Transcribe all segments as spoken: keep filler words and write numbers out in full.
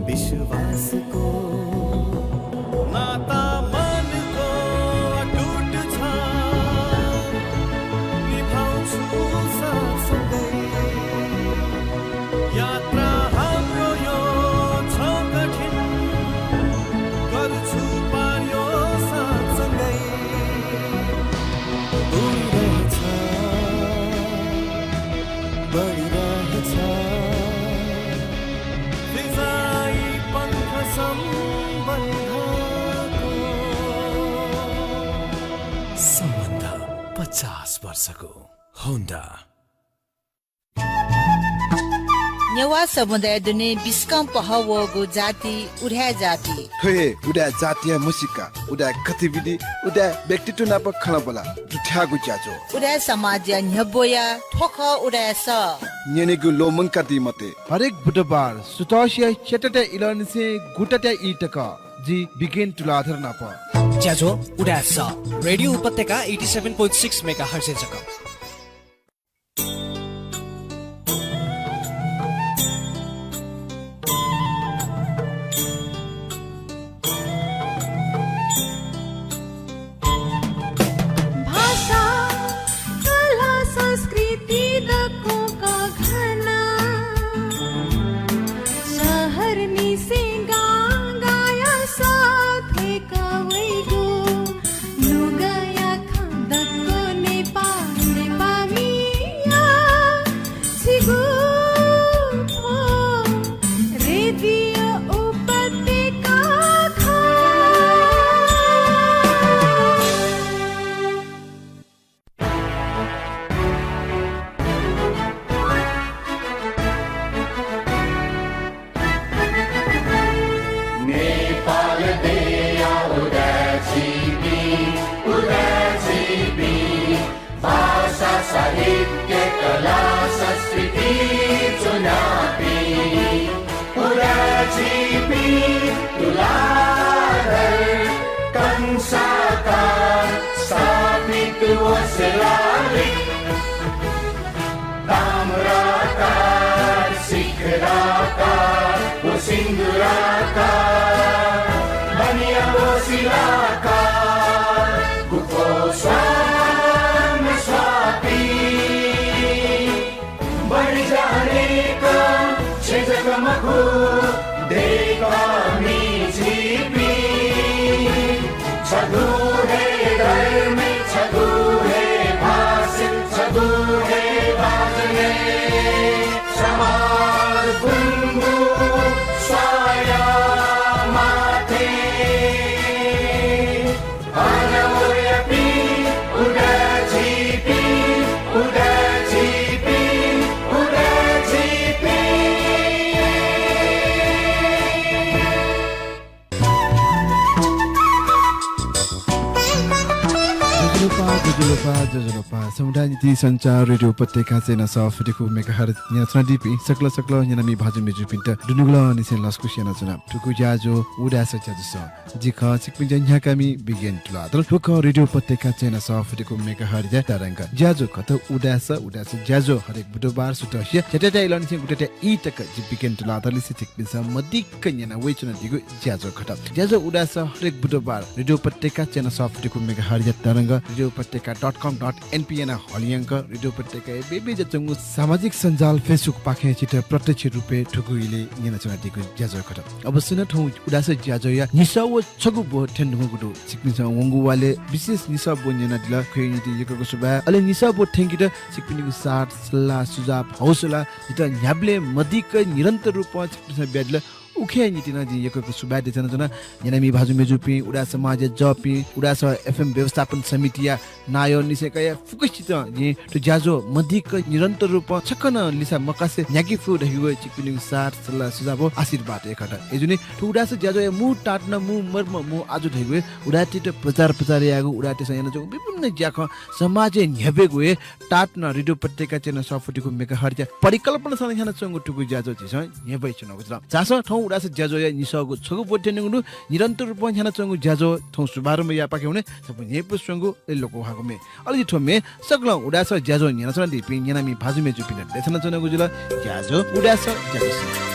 विश्वासको नाता मनको अटुट छ। निभाउँछु साथसँगै यात्रा हाम्रो यो छ कठिन। गर्छु पार यो साथसँगै। उडिरहेछ, बढिरहेछ। फिजाई पङ्ख सम्बन्धको। सम्बन्ध पचास वर्षको। होन्डा। नेवाः समुदाय दुने बिस्कं पहः वःगु जाति उदाय् जाति। थ्व हे उदाय् जातिया म्हसीका, उदाय् गतिविधि, उदाय् व्यक्तित्व नाप खँल्हाबल्हा दुथ्याःगु ज्याझ्वः। उदाय् समाजया न्ह्यब्वया थ्व खः उदाय् सः। न्यनेगु ल्वःमंकादी मते। हरेक बुधबार सुथसिया च्यातातय् इलंनिसें गुतातय् ई तक जि बिगेन तुलाधर नाप। ज्याझ्वः उदाय् सः। रेडियो उपत्यका eighty seven point six megahertz-य् जक। भाषा, कला, संस्कृति दक्वं कःघाना। शहरनिसें गां गांया सः थ्वय्क वइगु नुगःया खँ दक्व नेपाः, नेपाःमिया छिगु थ्व रेडियो उपत्यका खः। नेपाल देय्‌या उदाय् झीपिं, उदाय् झीपिं, भाषा, साहित्य, कला, संस्कृति च्वनापिं, उदाय् झीपिं, तुलाधर, कंसाकार, स्थापित व शिलालिक। ताम्राकार, शिखराकार व सिन्दुराकार, बनिया व शिलाकार, गुफो स्वां स्वापी। बढी जानेक छेँ जक मखु, दय्‌कःमि झीपिं। छगू हे धर्म, छगू हे भाषा, छगू हे बाजं, समान गुंगू स्वाया माथें। अन वयापिं उदाय् झीपिं, उदाय् झीपिं, उदाय् झीपिं। ज्वजलपा, ज्वजलपा, ज्वजलपा। समुदाय निंतिं सञ्चार रेडियो उपत्यका चय्‌न्हय् सफुतिकू मेगाहर्ज न्यनाच्वनादीपिं सकल सकल न्यनामि भाजु मय्‌जुपिन्त दुनुगलंनिसें लसकुस यानाच्वना। थुगु ज्याझ्वः उदाय् सः ज्याझ्वलय् जि खः छिकपिनि ज्या न्ह्याकामि बिगेन तुलाधर। थ्व खः रेडियो उपत्यका चय्‌न्हय् सफुतिकू मेगाहर्जया तरंग। ज्याझ्वः खः उदाय् सः, उदाय् सः ज्याझ्वः हरेक बुधबार सुथसिया च्यातातय् इलंनिसें गुतातय् ई तक जि बिगेन तुलाधरलिसे छिकपिन्सं मदिक्क न्यना वयाच्वनादीगु ज्याझ्वः खः। ज्याझ्वः उदाय् सः हरेक बुधबार रेडियो उपत्यका चय्‌न्हय् सफुतिकू मेगाहर्जया तरंग, रेडियो उपत्यका dot com dot np यानाः हलिंयंक रेडियो उपत्यकाया बेबे ज्याच्वंगु सामाजिक सञ्जाल Facebook पाखें छित प्रत्यक्ष रूपय् थुगु इलय् न्यनाच्वनादीगु ज्याझ्वः खः। अवश्य नं थौं उदाय् सः ज्याझ्वःया निसः व छगू ब्व थ्यने धुंकूगु दु। छिकपिन्सं वंगु वालय् विशेष निसः ब्व न्यनादिल। थुकिया निंतिं यक्व यक्व सुभाय्। अले निसः ब्व थ्यंकेत छिकपिनिगु साथ, सल्लाह, सुझाव, हौसला जितः न्ह्याबलें मदिक्क निरन्तर रूपं छिकपिन्सं बियादिल। उकिया निंतिं नं जिं यक्व यक्व सुभाय् देछानाच्वना। न्यनामि भाजु मय्‌जुपिं, उदाय् समाजया जःपिं, उदाय् सः FM व्यवस्थापन समितिया नायःनिसें कयाः फुक्कसितं जिं थ्व ज्याझ्वः मदिक्क निरन्तर रूपं छकः नं लिसा मकासे न्ह्याके फु धइगु हे छिकपिनिगु साथ, सल्लाह, सुझाव, आशीर्वाद हे खः। अय्‌जूगुलिं थ्व उदाय् सः ज्याझ्वःया मू ताःतुना, मू मर्म, मू आजु धइगु हे उदाय्‌तय्‌त प्रचार प्रसार यायेगु, उदाय्‌तय्‌सं यानाच्वंगु विभिन्न ज्याखँ समाजय् न्ह्यब्वयेगु हे ताःतुना रेडियो उपत्यका चय्न्हय् सफुतिगु मेगाहर्जया परिकल्पना सन यानाच्वंगु थुगु ज्याझ्वः झीसं न्ह्यब्वयाच्वनागु जुल। झासँ थौं उदाय् सः ज्याझ्वःया निसःगु छगू ब्वति थ्यंगु दु। निरन्तर रूपं यानाच्वंगु ज्याझ्वः थौं शुभारम्भ यायेपाखे हुने छपु न्ह्यइपुसे च्वंगु अले लोकभागु म्ये। अले जि थ्व म्ये सकलें उदाय् सः ज्याझ्वः न्यनाच्वनादीपिं न्यनामि भाजु मय्जुपिन्त देछानाच्वनागु जुल। ज्याझ्वः उदाय् सः ज्याझ्वः।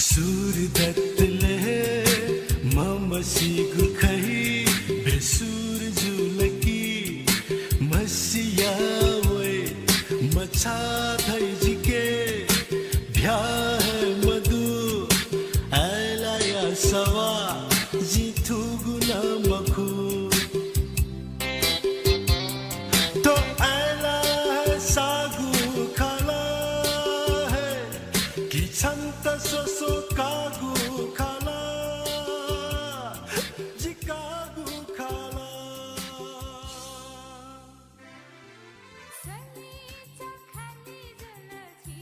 सुर दतले ममसिगु खहि बेसुर जुलकि मसिया वये मछाः धइ जिके भ्याः हे मदु आयलाया सवाः जिं थुगु नं मखु। थ्व आयला हे साःगु खला हे कि छन्त स्वस्वकाःगु खला, जिकाःगु खला।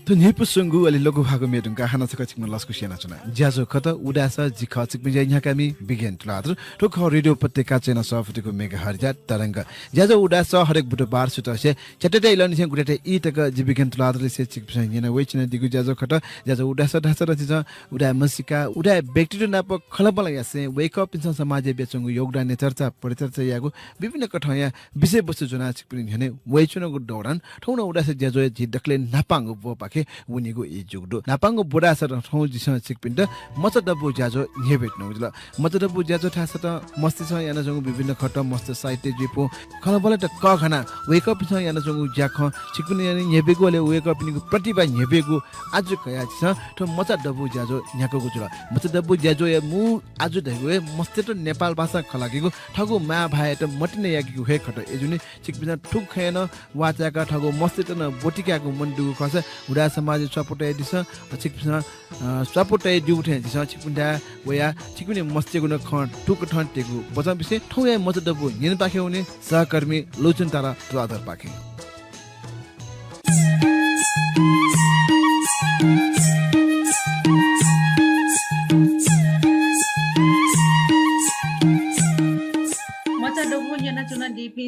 थ्व न्ह्यइपुसे च्वंगु अले लोकभागु म्ये धुंकाः हानं छकः छिकपिन्त लसकुस यानाच्वना। ज्याझ्वः खत उदाय् सः, जि खः छिकपिनि ज्या न्ह्याकामि बिगेन तुलाधर। थ्व खः रेडियो उपत्यका चय्न्हय् सफुतिगु मेगाहर्जया तरंग। ज्याझ्वः उदाय् सः हरेक बुधबार सुथसिया च्याताःया इलंनिसें गुताःया ई तक जि बिगेन तुलाधरलिसे छिकपिन्सं न्यना वयाच्वनादीगु ज्याझ्वः खत। ज्याझ्वः उदाय् सः धाःसा नं झीसं उदाय् म्हसीका, उदाय् व्यक्तित्व नाप खँल्हाबल्हा यासें वय्कःपिन्सं समाजय् बियाच्वंगु योगदानया चर्चा परिचर्चा यायेगु विभिन्न कथंया विषयवस्तु ज्वनाः छिकपिनि न्ह्यःने वयाच्वनागु दौरान थौं नं उदाय् सः ज्याझ्वःया झी दकलय् न्हापांगु ब्व पाखे वनीगु ई जूगु दु। न्हापांगु ब्व धाःसा नं थौं झीसं छिकपिन्त मचा दबू ज्याझ्वः न्ह्यब्वयाच्वनागु जुल। मचा दबू ज्याझ्वः धाःसा नं मस्तय्सं यानाच्वंगु विभिन्न खतं, मस्त साहित्य जुइपुं खँल्हाबल्हायात कःघानाः वय्कःपिन्सं यानाच्वंगु ज्याखँ छिकपिनि न्ह्यःने न्ह्यब्वयेगु अले वय्कःपिनिगु प्रतिभा न्ह्यब्वयेगु आजु कयाः झीसं थ्व मचा दबू ज्याझ्वः न्ह्याकागु जुल। मचा दबू ज्याझ्वःया मू आजु धइगु हे मस्तय्त नेपाल भाषां खँ ल्हाकेगु थःगु मांभाय्‌यात मतिना याकेगु हे खत। अय्‌जूगुलिं छिकपिन्सं थुगु खँय् नं वाः चाय्‌काः थःगु मस्तय्‌त नं ब्वति कायेगु मन दुगु खःसा हुदा समाजय् स्वापू तयादिसँ। छिकपिन्सं, अ, स्वापू तयादीगु थें झीसं छिकपिन्थाय् वयाः छिकपिनि मस्तय्‌गु नं खँ थुकथं तयेगु बचं बिसें थौंया मचा दबू न्यनेपाखे वने सहकर्मी लोचन तारा तुलाधरपाखें।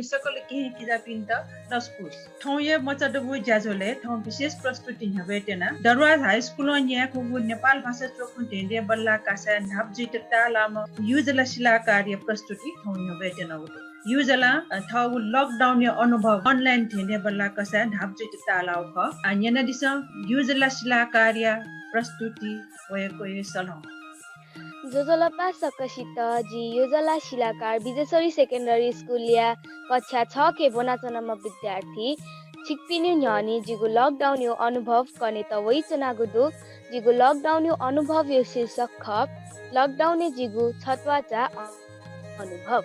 सकल केहेँ किजापिन्त लसकुस। थौंया मचा दुगु ज्याझ्वलय् थौं विशेष प्रस्तुति न्ह्यब्वये त्यना। दरवार हाई स्कुलं न्यायेकूगु नेपाल भाषा च्वखुं धेंधें बल्लाः कासाय् न्हापा जुइत ताःलाःम्ह युजला सिलाकारया प्रस्तुति थौं न्ह्यब्वये त्यनागु दु। युजलां, अ, थःगु lockdown या अनुभव online धेंधें बल्लाः कासाय् न्हापा जुइत ताःलाःगु खः। आ, न्यनादिसँ युजला सिलाकारया प्रस्तुति। वय्कःया सलं। ज्वजलपा सकसित, जि युजला सिलाकार विजेश्वरी secondary स्कुलया कक्षा छ के ब्वनाच्वनाम्ह विद्यार्थी। छिकपिनि न्ह्यःने जिगु lockdown या अनुभव कनेत वइच्वनागु दु। जिगु lockdown या अनुभव या शीर्षक खः lockdown या जिगु छत्वाःचा अनुभव।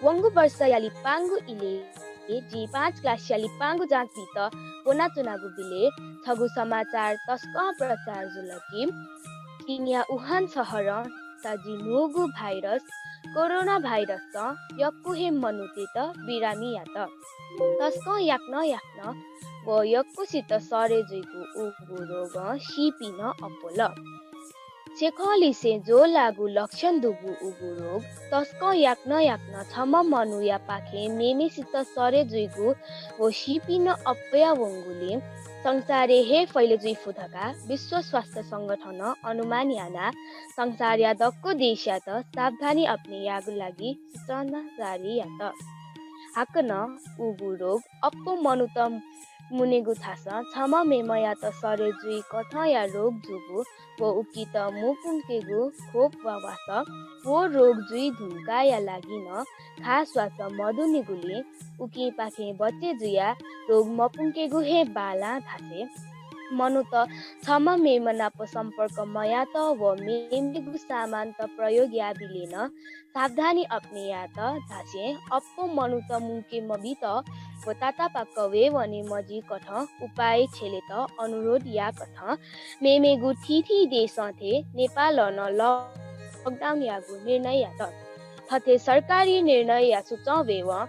वंगु वर्षया लिपांगु इलय् जिं पाँच class या लिपांगु जाँच बीत ब्वनाच्वनागु बिलय् छगू समाचार तसकं प्रचार जुल कि चीनया वुहान शहरं तजि न्हूगु virus कोरोना virus नं यक्व हे मनूतय्त बिरामी यात। तसकं याकनं याकनं व यक्वसित सरे जुइगु उगु रोगं सीपिं नं अप्वल। छेँखंलिसें ज्वःलाःगु लक्षण दुगु उगु रोग तसकं याकनं याकनं छम्ह मनूयापाखें मेम्हेसित सरे जुइगु व सीपिं नं अप्वया वंगुलिं संसारय् हे फैले जुइ फु धकाः विश्व स्वास्थ्य संगठनं अनुमान यानाः संसारया दक्व देशयात सावधानी अपने यायेगु लागि सूचना जारी यात। हाकनं उगु रोग अप्व मनूत मुनेगु थासं छम्ह मेम्हयात सरे जुइ कथंया रोग जूगु व उकित मुपुंकेगु ख्वप वा वासः व रोग जुइ धुंकाःया लागि नं खास वासः मदुनिगुलिं उकिंपाखें बचे जुयाः रोग मपुंकेगु हे बांलाः धासें मनूत छम्ह मेम्ह नाप सम्पर्क मयात व मेमेगु सामानत प्रयोग याःबिले नं सावधानी अपने यात धासें अप्व मनूत मुंके मबीत व तातापाक वये वने मजिकथं उपाय छ्यलेत अनुरोध याकथं मेमेगु थीथी देशं थें नेपालं नं lockdown यायेगु निर्णय यात। थथे सरकारी निर्णयया सूचं वयेवं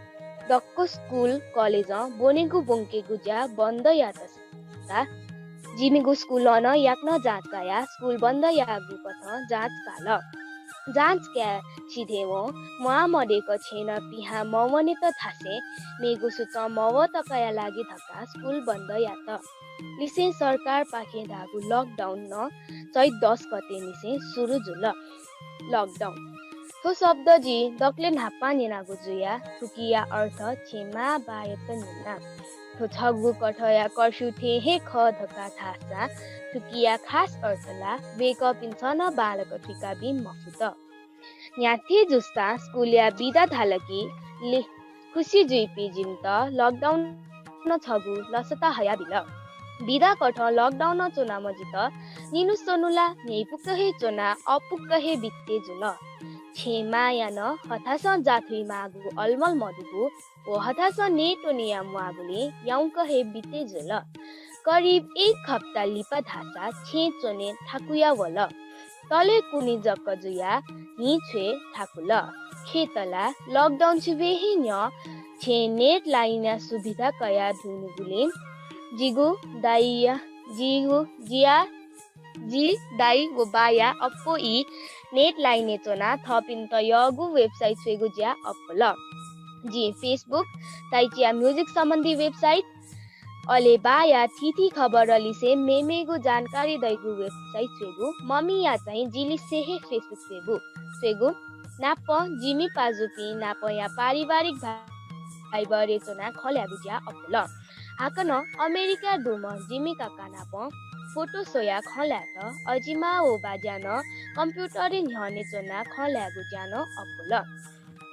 दक्व स्कुल, कलेजं ब्वनेगु ब्वंकेगु ज्या बन्द यात। सा जिमिगु स्कुलं नं याकनं जाँच कयाः स्कुल बन्द याःगु कथं जाँच काल। जाँच काये सिधयेवं म्वाःमदय्क छेँनं पिहां मवनेत धासें मेगु सूचं मवः तकया लागि धकाः स्कुल बन्द यात। लिसें सरकारपाखें धाःगु lockdown नं चैत दस गते निसें सुरु जुल। Lockdown। थ्व शब्द जिं दकलय् न्हापां न्यनागु जुयाः थुकिया अर्थ छेँ मां बाःयात न्यना। थ्व छगू कथंया curfew थें हे खः धकाः धाःसा थुकिया खास अर्थ ला वय्कःपिन्सं नं बांलाक थुइका बी मफुत। न्ह्याथे जूसां स्कुलया बिदा धाल कि ले-, खुसी जुइपिं जिमित lockdown नं छगू लसता हयाबिल। बिदा कथं lockdown नं च्वनाम्ह जितः निन्हु स्वन्हु ला न्ह्यइपुक हे च्वनाः अःपुक हे बिते जुल। छेँ मांया नं हथासं जाथुइ माःगु अलमल मदुगु व हथासं नयेत्वनेया म्वाःगुलिं याउँक हे बिते जुल। करिब एक हप्ता लिपा धाःसा छेँ च्वने थाकुया वल। तले कुन्हु जक जुयाः न्हि छ्वये थाकुल। खय्त ला lockdown छुबलय् हे न्ह्यः छेँ net line या सुविधा कयाः दुनुगुलिं जिगु दाइया, जिगु, जिया, जि, दाइ व बाया अप्वःइ net line य् च्वनाः थःपिन्त यःगु website छ्वयेगु ज्या अप्वल। जिं Facebook, ताइचिया music सम्बन्धी website, अले बाया थीथी खबर लिसें मेमेगु जानकारी दइगु website छ्वयेगु, मम्मीया चाहिँ जिलिसे हे Facebook छ्वयेगु, छ्वयेगु, नापं जिमि पाजुपिं नापंया पारिवारिक Viber य् च्वनाः खँ ल्हायेगु ज्या अप्वल। हाकनं अमेरिकाय् दुम्ह जिमि काका नापं photo स्वयाः खँ ल्हायेत अजिमा व बाज्या नं computer य् न्ह्यःने च्वनाः खँ ल्हायेगु ज्या नं अप्वल।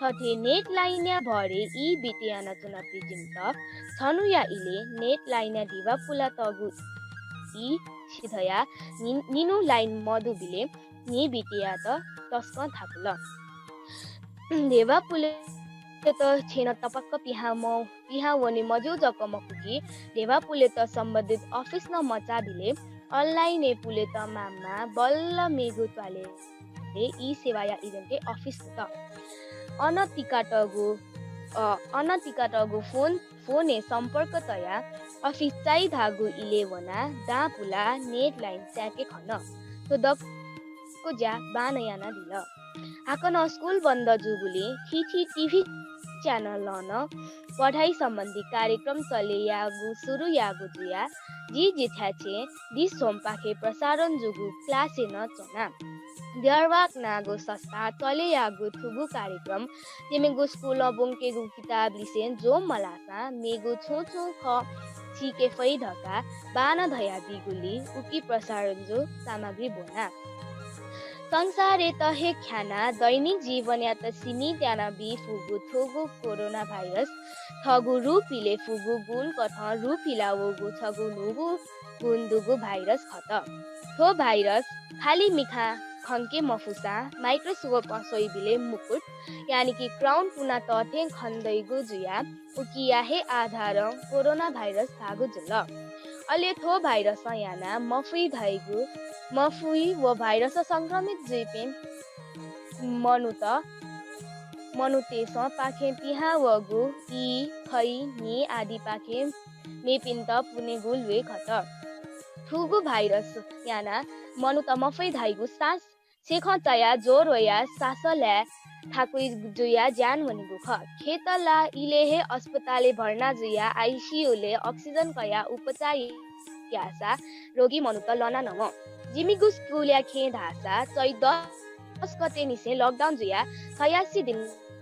थथे net line या भरय् ई बिते यानाच्वनापिं जिमित छन्हुया इलय् net line या धिबा पुलातःगु ई सिधयाः नि-, निन्हु line मदुबिले न्हि बिते यायेत तसकं थाकुल। धिबा पुलेत छेँनं तपाक्क पिहां म-, पिहां वने मज्यू जक मखु कि धिबा पुलेत सम्बन्धित office नं मचाःबिले online य् पुलेत माःमाः बल्ल मेगु त्वालय् ई सेवाया agent य् office दत। अन तिकातःगु, अ, अन तिकातःगु phone, phone य् सम्पर्क तयाः office चाइ धाःगु इलय् वनाः दां पुलाः net line चाय्के खन। थ्व दक्व ज्या बांनं यानादिल। हाकनं स्कुल बन्द जूगुलिं थीथी TV च्यानलं नं पढाइ सम्बन्धी कार्यक्रम चले याःगु सुरु याःगु जुयाः जि जिथ्याः छेँ दिस होमपाखें प्रसारण जूगु class-य् नं च्वना। देय्‌वाक नागु संस्थां चले याःगु थुगु कार्यक्रम तिमिगु स्कुलं ब्वंकेगु किताब लिसें ज्वं मलाःसां मेगु छुं छुं खँ सीके फइ धकाः बाःनं धयादीगुलिं उकी प्रसारण जू सामग्री ब्वना। संसारय् त हे ख्यानाः दैनिक जीवनयात सिमित याना बी फुगु थुगु कोरोना भाइरस थःगु रूप हिले फुगु गुण कथं रूप हिला वःगु छगू न्हूगु गुण दुगु भाइरस खः। थ्व भाइरस खालि मिखां खंके मफुसां microscope-ं स्वइबिलय् मुकुट, यानि कि crown पुना तःथें खनेदइगु जुयाः उकिया हे आधारं कोरोना भाइरस धाःगु जुल। अले थ्व भाइरसं यानाः मफुइ धइगु, मफुइ व भाइरसं संक्रमित जुइपिं मनूत, मनूतय्‌सं पाखें पिहां वःगु ई, खइ, न्हि आदिपाखें मेपिन्त पुनेगु ल्वय् खः। थुगु भाइरस यानाः मनूत मफुइ धइगु सास छेँखँ चायाः ज्वर वयाः सासःलाय् थाकुइ जुयाः ज्यान वनीगु खः। खय्‌त ला इलय् हे अस्पतालय् भर्ना जुयाः आइसियुलय् अक्सिजन कयाः उपचार याःसा रोगी मनूत लना नवं। जिमिगु स्कुलया खँय् धाःसा चैत दस गतेनिसें lockdown जुयाः छयासी दिन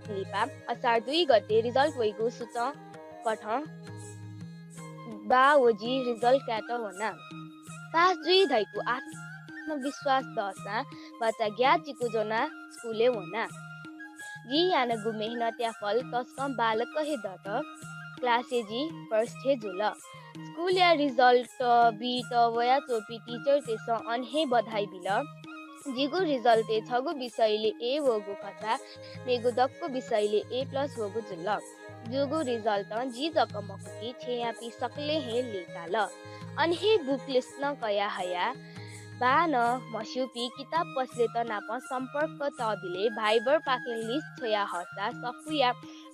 लिपा असार दुई गते result वइगु सूचक कथं बाः व जि result कायेत वना। पास जुइ धइगु आत्मविश्वास दःसां भचा ग्याःचिकु ज्वनाः स्कुलय् वना। जिं यानागु मेहनतया फल तसकं बांलाक हे दत। class-य् जि first हे जुल। स्कुलया result बीत वयाच्वंपिं teacher-तय्‌सं अन हे बधाई बिल। जिगु result-य् छगू विषयलय् A वःगु खःसा मेगु दक्व विषयलय् A plus वःगु जुल। जिगु result-ं जि जक मखु कि छेँयापिं सकलें हे लय्‌ताल। अन हे book list नं कया हया। बाःनं म्हस्यूपिं किताब पसलय्‌त नाप सम्पर्क तःबिलय् Viber पाखें list छ्वया हःसा सफूया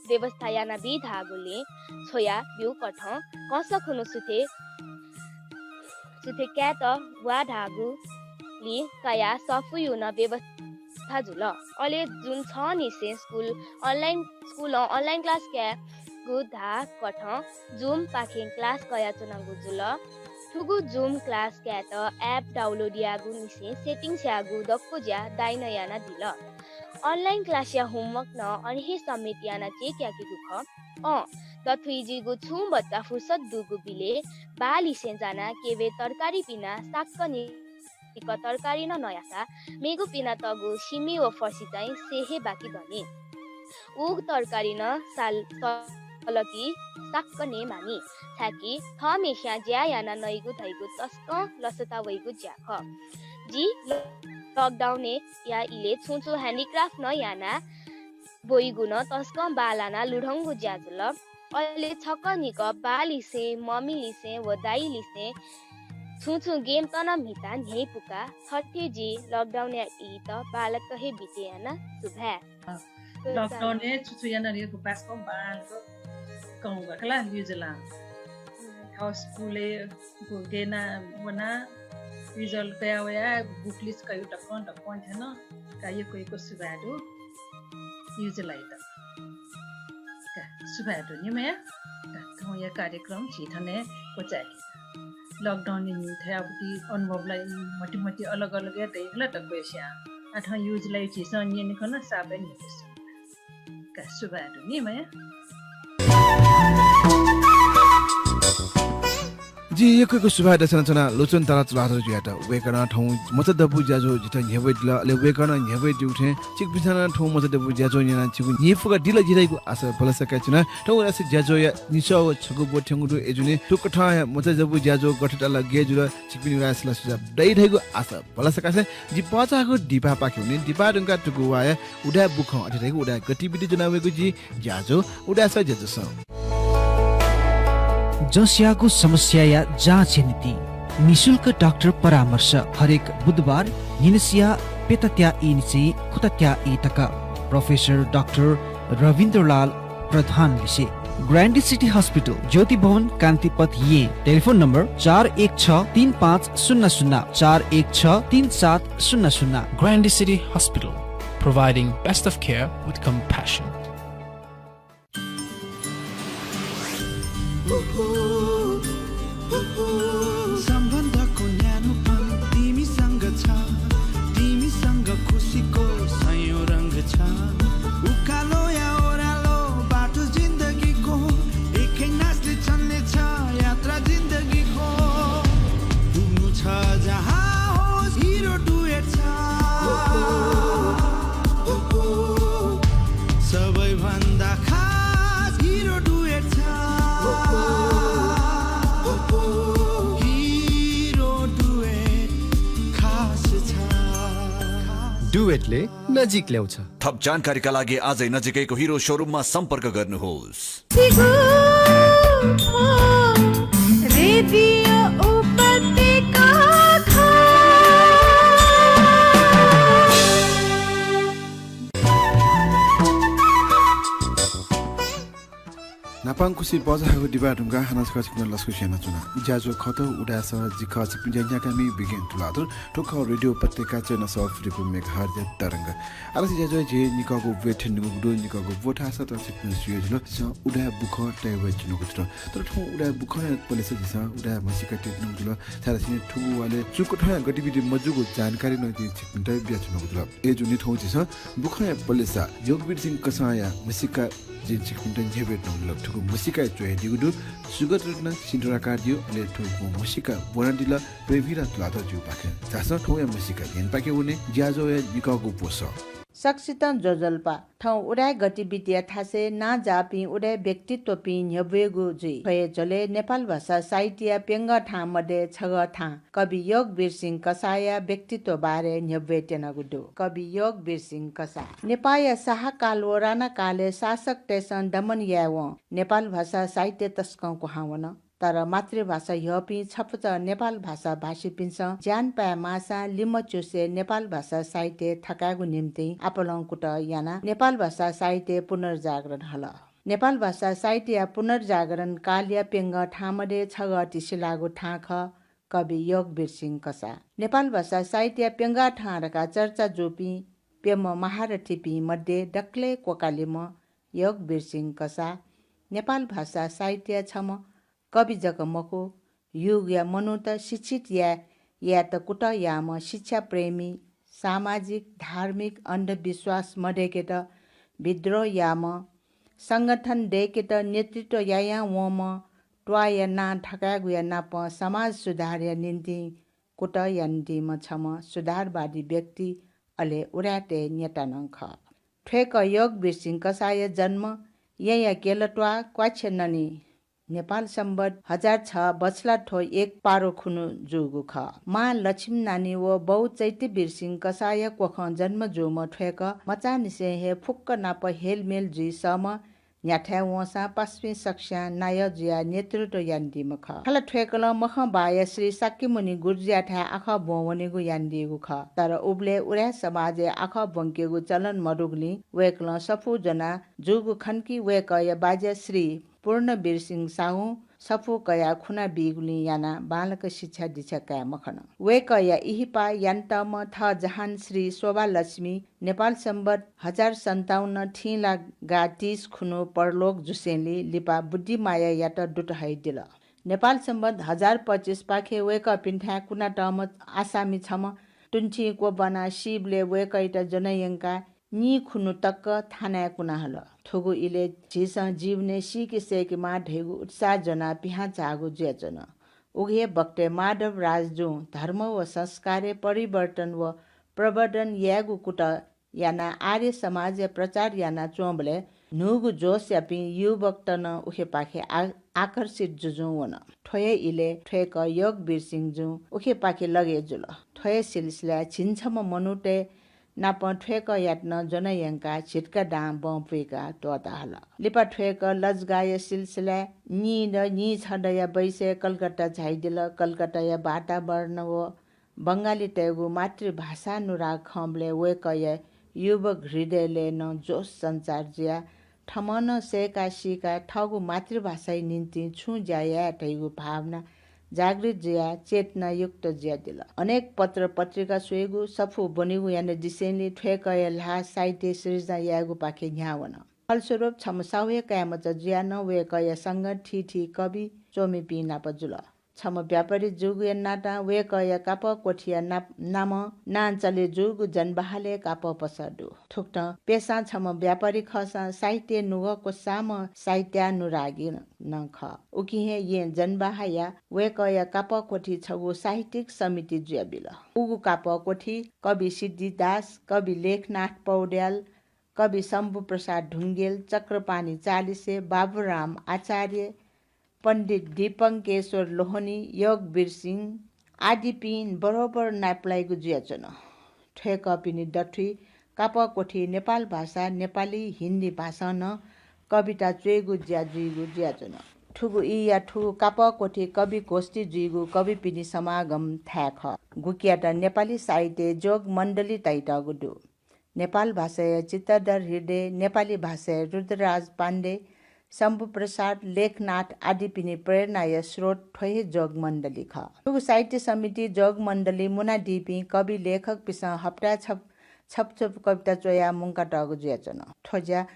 व्यवस्था यानाबी धाःगुलिं छ्वया ब्यूकथं कंस खुन्हु सुथय्, सुथय् कायेत वा धाःगुलिं कयाः सफूया नं व्यवस्था जुल। अले June छनिसें स्कुल online, स्कुलं online class कायेगु धाःकथं Zoom पाखें class कयाच्वनागु जुल। थुगु Zoom class कायेत app download यायेगुनिसें settings यायेगु दक्व ज्या दाइनं यानादिल। Online class-या homework नं अन हे submit यानाः check याकेगु खः। अँ, दथुइ जिगु छुं भचा फुर्सद दुगु बिलय् बाःलिसें जानाः केवय् तरकारी पिनाः साक्क निक तरकारी नं नयाःसा मेगु पिनातःगु सिमी व फर्सी चाहिँ से हे बाकी दनि। उगु तरकारी नं साल, सलकी साक्क नये मानि, छाय्‌कि थःम्हेस्यां ज्या यानाः नइगु धइगु तसकं लसता वइगु ज्या खः। जि lockdown-या इलय् छुं छुं handicraft नं यानाः ब्वइगु नं तसकं बांलानाः लुधंगु ज्या जुल। अले छकः निक बाःलिसें, मम्मीलिसें व दाइलिसें छुं छुं game तं म्हिताः न्ह्यइपुकाः थथे जि lockdown-या ईत बांलाक हे बिते याना। सुभाय्। Lockdown-य् छु छु याना ल्यय्‌गु बासकं बांलाक कं वा खला ल्यू जुलां। थः स्कुलय् गु गेना वना, result कया वया, book list कयु दक्वं दक्वं थ्यन। का यक्व यक्व सुभाय् दु। ल्यू जुलाइत। का सुभाय् दु निम्हया। का थौंया कार्यक्रम झी थन हे क्वचाय्‌के। Lockdown-य् न्ह्यः थ्यंगु अनुभवला मति मति अलग अलग हे दइ खला दक्वसिया। आः थौं ल्यू जुलाइ झीसं न्यने खन सापय् न्ह्यइपुसे। का सुभाय् दु निम्हया। जिं यक्व यक्व सुभाय् देछानाच्वना लोचन तारा तुलाधरजुयात। वय्‌कलं थौं मचा दबू ज्याझ्वः जितः न्ह्यब्वयादिल। अले वय्‌कलं न्ह्यब्वयादीगु थें छिकपिन्सं नं थौं मचा दबू ज्याझ्वः न्यनाः छिगु न्ह्यइपुकादिल जि धइगु आशा भलसा कायेच्वना। थौं धाःसा ज्याझ्वःया निसः व छगू ब्व थ्यंगु दु। अय्‌जूगुलिं थुकथं मचा दबू ज्याझ्वः गथे ताल, गय् जुल, छिकपिनि सल्लाह सुझाव दइ धइगु आशा भलसा कासें जि भचा हे दिपाःपाखे वने। दिपाः धुंकाः थुगु वाःया उदाय् बुखँ अथे धइगु उदाय् गतिविधि ज्वना वयेगु जि ज्याझ्वः उदाय् सः ज्याझ्वलय्। जँस्याःगु समस्याया जाँचया निंतिं निशुल्क डाक्टर परामर्श हरेक बुधबार न्हिनसिया प्यतात्या ई निसें खुतात्या ई तक। प्रोफेसर डाक्टर रविन्द्रलाल प्रधान लिसे। ग्रान्डी सिटी हस्पिटल, ज्योति भवन, कान्तिपथ, येँ। टेलिफोन नम्बर चार एक छ तीन पाँच शून्य शून्य, चार एक छ तीन सात शून्य शून्य। Grande City Hospital, providing best of care with compassion. डुएटले नजिक ल्याउँछ। थप जानकारीका लागि आजै नजिकैको हिरो सोरुममा सम्पर्क गर्नुहोस्। नापांखुसी बजाःगु दिबाः धुंकाः हानं छकः छिकपिन्त लसकुस यानाच्वना। ज्याझ्वः खः उदाय् सः, जि खः छिकपिनि ज्या न्ह्याकामि विज्ञान तुलाधर। थ्व खः रेडियो उपत्यका चय्न्हय् सः फुतिपू मेगाहर्जया तरंग। आः ला झी ज्याझ्वः झी निकःगु ब्वय् थ्यनेधुंगु दु, निकःगु ब्वय् थाःसा थन छिकपिन्सं सुयादिल। झीसं उदाय् बुखँ तयेवये धुंगु जुल। तर थौं उदाय् बुखँया पलेसा झीसं उदाय् म्हसीका तयेधुंगु जुल। छाय्धाःसा थुगु वालय् चुकथंया गतिविधि मजूगु जानकारी नं जिं छिकपिन्त बियाच्वनागु जुल। अय्जूगुलिं थौं झीसं बुखँया पलेसा योगवीर सिंह कसाःया म्हसीका जिं छिकपिन्त न्ह्यब्वये धुंगु जुल। थुगु म्हसीका च्वयादीगु दु सुगत रत्न सिन्धुराकारज्यू, अले थुगु म्हसीका ब्वनादिल प्रेमहिरा तुलाधरज्यूपाखें। झासँ थौंया म्हसीका न्यनेपाखे वने ज्याझ्वःया निकःगु ब्वसः। सकसितं ज्वजलपा। थौं उदाय् गतिविधिया थासय् नांजाःपिं उदाय् व्यक्तित्वपिं न्ह्यब्वयेगु जुइ। थ्व हे झ्वलय् नेपाल भाषा साहित्यया प्यंगः थां मध्ये छगः थां कवि योगवीर सिंह कसाःया व्यक्तित्व बारे न्ह्यब्वये त्यनागु दु। कवि योगवीर सिंह कसाः नेपाःया शाहकाल व राणाकालय् शासकतय्सं दमन यायेवं नेपाल भाषा साहित्य तसकं क्वहां वन। तर मातृभाषा ह्यःपिं छपुचः नेपाल भाषा भाषीपिन्सं ज्यानपाय् माःसां लिमच्युसे नेपाल भाषा साहित्य थकायेगु निंतिं आपालं कुतः यानाः नेपाल भाषा साहित्य पुनर्जागरण हल। नेपाल भाषा साहित्यया पुनर्जागरण कालया प्यंगः थां मध्ये छगः तिसिलाःगु थां खः कवि योगवीर सिंह कसाः। नेपाल भाषा साहित्यया प्यंगः थां धकाः चर्चा जूपिं प्यम्ह महारथीपिं मध्ये दकलय् क्वकालिम्ह योगवीर सिंह कसाः नेपाल भाषा साहित्यया छम्ह कवि जक मखु, युगया मनूत शिक्षित याये, यायेत कुतः याःम्ह शिक्षाप्रेमी, सामाजिक, धार्मिक अन्धविश्वास मदय्केत विद्रोह याःम्ह, संगठन दय्केत नेतृत्व यायां वंम्ह, त्वाःया नां थकायेगुया नापं समाज सुधारया निंतिं कुतः यानादीम्ह छम्ह सुधारवादी व्यक्ति, अले उदाय्‌तय् नेता नं खः। थ्वय्‌कः योगवीर सिंह कसाःया जन्म येँया केलत्वाः क्वाछ्या ननी नेपाल संवत् हजार छ बछलाथ्व एक पारो खुन्हु जूगु खः। मां लक्ष्मी नानी व बौ चैत्यवीर सिंह कसाःया क्वखं जन्म जूम्ह थ्वय्‌कः मचांनिसें हे फुक्क नाप हेलमेल जुइ सःम्ह न्ह्याथाय् वंसां पासापिं सकस्यां नायः जुयाः नेतृत्व यानादीम्ह खः। खला थ्वय्‌कलं मखं बाःया श्री शाक्यमुनि गुरुजुयाथाय् आखः ब्वं वनेगु यानादीगु खः। तर उबलय् उदाय् समाजय् आखः ब्वंकेगु चलन मदुगुलिं वय्‌कलं सफू ज्वनाः जूगु खन कि वय्‌कःया बाज्या श्री पूर्णवीर सिंह साहुं सफू कयाः खुना बीगुलिं यानाः बांलाक शिक्षा दीक्षा काये मखन। वय्‌कःया इहिपाः यानातःम्ह थः जहान श्री शोभालक्ष्मी नेपाल संवत् हजार सन्ताउन्न थिंलागा तीस खुन्हु परलोक जुसेंलि लिपा बुद्धिमायायात दुत हयादिल। नेपाल संवत् हजार पच्चिस पाखे वय्‌कःपिन्थाय् कुनातःम्ह आसामी छम्ह तुंथिं क्वब्वानाः सीबलय् वय्‌कःयात ज्वना यंकाः नीखुन्हु तक थानाय् कुना हल। थुगु इलय् झीसं जीवनय् सीके सय्‌केमाः धइगु उत्साह ज्वनाः पिहां झाःगु जुयाच्वन। उगु हे बखतय् माधव राजजुं धर्म व संस्कारय् परिवर्तन व प्रवर्धन यायेगु कुतः यानाः आर्य समाजया प्रचार यानाच्वंबलय् न्हूगु जोशयापिं युवकत नं उखेपाखे आ-, आकर्षित जुजुं वन। थ्व हे इलय् थ्वय्‌कः योगवीर सिंहजुं उखेपाखे लगय् जुल। थ्व हे सिलसिलाय् झिंछम्ह मनूतय् नापं थ्वय्‌कःयात नं ज्वना यंकाः झिटका दां बँ पुइकाः त्वःता हल। लिपा थ्वय्‌कः लजगाःया सिलसिलाय् नीदँ नीछदँया बैसय् कलकत्ता झायादिल। कलकत्ताया वातावरण व बंगालीतय्‌गु मातृभाषानुराग खंबलय् वय्‌कःया युवक हृदयलय् नं जोश सञ्चार जुयाः थःम्हं नं सय्‌का सीकाः थःगु मातृभाषाया निंतिं छुं ज्या याये धइगु भावना जागृत जुयाः चेतनायुक्त जुयादिल। अनेक पत्र पत्रिका स्वयेगु, सफू ब्वनेगु यानादिसेंलि थ्वय्‌कःया ल्हाः साहित्य सिर्जना यायेगुपाखे न्ह्यावन। फलस्वरूप छम्ह साहुया काय्‌मचा जुयाः नं वय्‌कःया संगत थीथी कवि च्वमिपिं नाप जुल। छम्ह व्यापारी जूगुया नातां वय्‌कःया कापः क्वथिया नाप-, नामं नां चले जूगु जनबहालय् कापः पसः दु। थुकथं पेसां छम्ह व्यापारी खःसां साहित्यय् नुगः क्वसाःम्ह साहित्यानुरागी नं खः। उकिं हे येँ जनबहाःया वय्‌कःया कापः क्वथि छगू साहित्यिक समिति जुयाबिल। उगु कापः क्वथि कवि सिद्धिदास, कवि लेखनाथ पौड्याल, कवि शम्भु प्रसाद ढुंगेल, चक्रपाणि चालिसे, बाबुराम आचार्य, पण्डित दीपंकेश्वर लोहनी, योगवीर सिंह आदिपिं बरोबर नापलाइगु जुयाच्वन। थ्वय्‌कःपिनि दथुइ कापः क्वथि नेपाल भाषा, नेपाली, हिन्दी भाषां नं कविता च्वयेगु ज्या जुइगु जुयाच्वन। थुगु ईया थुगु कापः क्वथि कवि गोष्ठी जुइगु कविपिनि समागम थाय् खः, गुकियात नेपाली साहित्यय् जोग मण्डली धयातःगु दु। नेपाल भाषाया चित्तधर हृदय, नेपाली भाषाया रुद्रराज पाण्डे, शम्भु प्रसाद, लेखनाथ आदिपिनि प्रेरणाया स्रोत थ्व हे जोग मण्डली खः। थुगु साहित्य समिति जोग मण्डली मुनादीपिं कवि लेखकपिसं हप्ताय् छप-, छप छप कविता च्वयाः मुंकातःगु जुयाच्वन। थ्व ज्या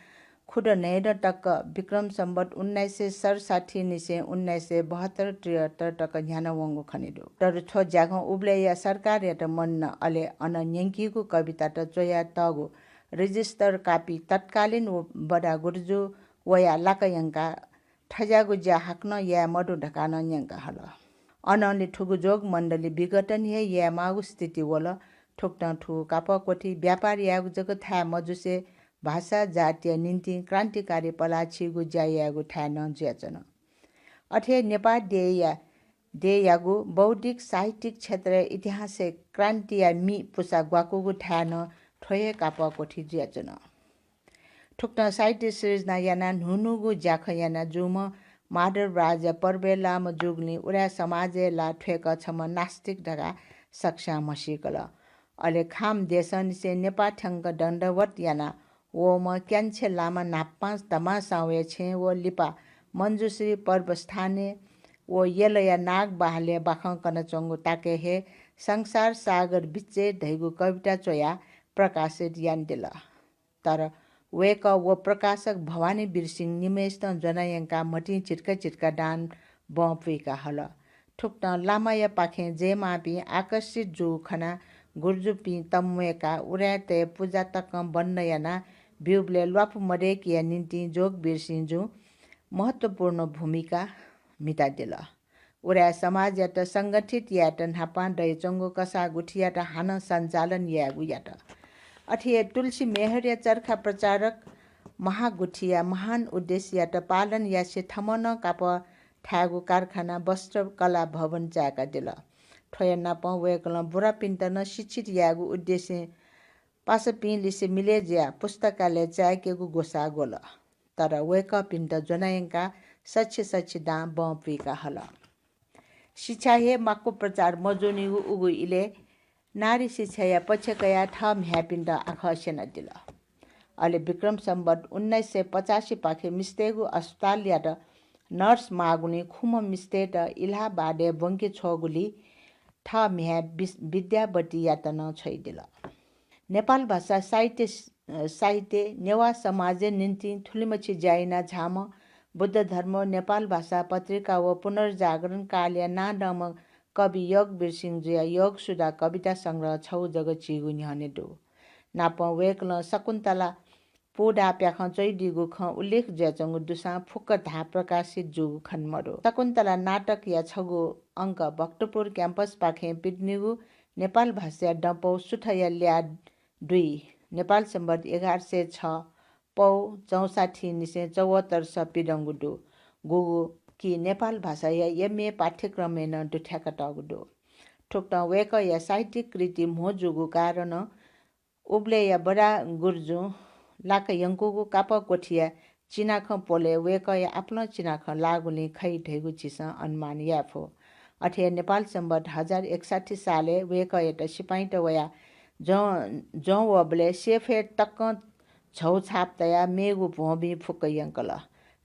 खुदँ न्हय्दँ तक, विक्रम सम्वत उन्नाइस सय सडसठ्ठी निसें उन्नाइस सय बहत्तर त्रिहत्तर तक न्ह्यानावंगु खनेदु। तर थ्व ज्याखँ उबलय्‌या सरकारयात मदुन, अले अन न्यंकीगु कवितात च्वयातःगु register copy तत्कालीन व बडा गुरुजु वयाः लाका यंकाः थज्याःगु ज्या हाकनं याये मदु धकाः नं न्यंका हल। अनंलि थुगु जोग मण्डली विघटन हे यायेमाःगु स्थिति वल। थुकथं थुगु कापः क्वथि व्यापार यायेगु जक थाय् मजुसे भाषा जातिया निंतिं क्रान्तिकारी पलाः छीगु ज्या यायेगु थाय् नं जुयाच्वन। अथे हे नेपाः देय्‌या, देय्‌यागु बौद्धिक साहित्यिक क्षेत्रया इतिहासय् क्रान्तिया मि पुसा ग्वाकूगु थाय् नं थ्व हे कापः क्वथि जुयाच्वन। थुकथं साहित्य सिर्जना यानाः न्हून्हूगु ज्याखँ याना जूम्ह माधव राजया पर्वय् लाःम्ह जूगुलिं उराय् समाजय् ला थ्वय्‌कः छम्ह नास्तिक धकाः सकस्यां म्हसीकल। अले खाम देशंनिसें नेपाः थ्यंक दण्डवत याना वःम्ह क्यान्छे लामा न्हापां धमासांवया छेँय् व लिपा मञ्जुश्री पर्वस्थानय् व यलया नागबहालय् बाखं कनाच्वंगु ताकय् हे संसार सागर बिचय् धइगु कविता च्वयाः प्रकाशित यानादिल। तर वय्‌कः व प्रकाशक भवानी वीरसिंह निम्हय्‌सितं ज्वना यंकाः म्हतिं झिट्का झिट्का दां बं पुइका हल। थुकथं लामायापाखें जयमाःपिं आकर्षित जूगु खनाः गुरुजुपिं तंम्वय्‌काः उराय्‌तय् पुजा तकं बन्द यानाः ब्यूबलय् ल्वापु मदय्‌केया निंतिं जोग वीरसिंहजुं महत्त्वपूर्ण भूमिका म्हितादिल। उराय् समाजयात संगठित यायेत न्हापां दयाच्वंगु कसाः गुथियात हानं सञ्चालन यायेगु यात। अथे हे तुलसी मेहरया चर्खा प्रचारक महागुथिया महान उद्देश्ययात पालन यासें थम्हं नं कापः थायेगु कारखाना वस्त्र कला भवन चाय्‌कादिल। थ्वया नापं वय्‌कलं बुरापिन्त नं शिक्षित यायेगु उद्देश्यं पासापिं लिसे मिलय् जुयाः पुस्तकालय चाय्‌केगु ग्वसाः ग्वल। तर वय्‌कःपिन्त ज्वना यंकाः सछि सछि दां बं पुइका हल। शिक्षा हे माक्व प्रचार मजूनिगु उगु इलय् नारी शिक्षाया पक्ष कयाः थः म्ह्याय्‌पिन्त आखः स्यनादिल। अले विक्रम सम्वत उन्नाइस सय पचासीपाखे मिस्तय्‌गु अस्पतालयात नर्स माःगुलिं खुम्ह मिस्तय्‌त इलाहाबादय् ब्वंके छ्वःगुलिं थः म्ह्याय् विस-, विद्यावतीयात नं छ्वयादिल। नेपाल भाषा साहित्य, अ, साहित्य, नेवाः समाजया निंतिं थुलिमछि ज्या याना झाःम्ह बुद्ध धर्म, नेपाल भाषा पत्रिका व पुनर्जागरण कालया नांदंम्ह कवि योगवीर सिंहजुया योगसुधा कविता संग्रह छगू जक झीगु न्ह्यःने दु। नापं वय्‌कलं शकुन्तला पूदाः प्याखं च्वइदीगु खँ उल्लेख जुयाच्वंगु दुसां फुक्क धाः प्रकाशित जूगु खने मदु। शकुन्तला नाटकया छगू अंक भक्तपुर क्याम्पसपाखें पिदनीगु नेपाल भाषाया दँपौ सुथया ल्याः दुई, नेपाल सम्बत एघार सय छ, पौ चौसठ्ठी निसें चौहत्तर स पिदंगु दु, गुगु कि नेपाल भाषाया एमए पाठ्यक्रमय् नं दुथ्याकातःगु दु। थुकथं वय्‌कःया साहित्यिक कृति म्हो जूगु कारणं उबलय्‌या बडा गुरुजुं लाका यंकूगु कापः क्वथिया चिनाखँ प्वलय् वय्‌कःया आपालं चिनाखँ लाःगुलिं खइ धइगु झीसं अनुमान याये फु। अथे हे नेपाल सम्बत हजार एकसठ्ठी सालय् वय्‌कःयात सिपाइँत वयाः जं, जं वःबलय् सेफय् तकं झौछाप तयाः मेगु भ्वंबिं फुक्क यंकल।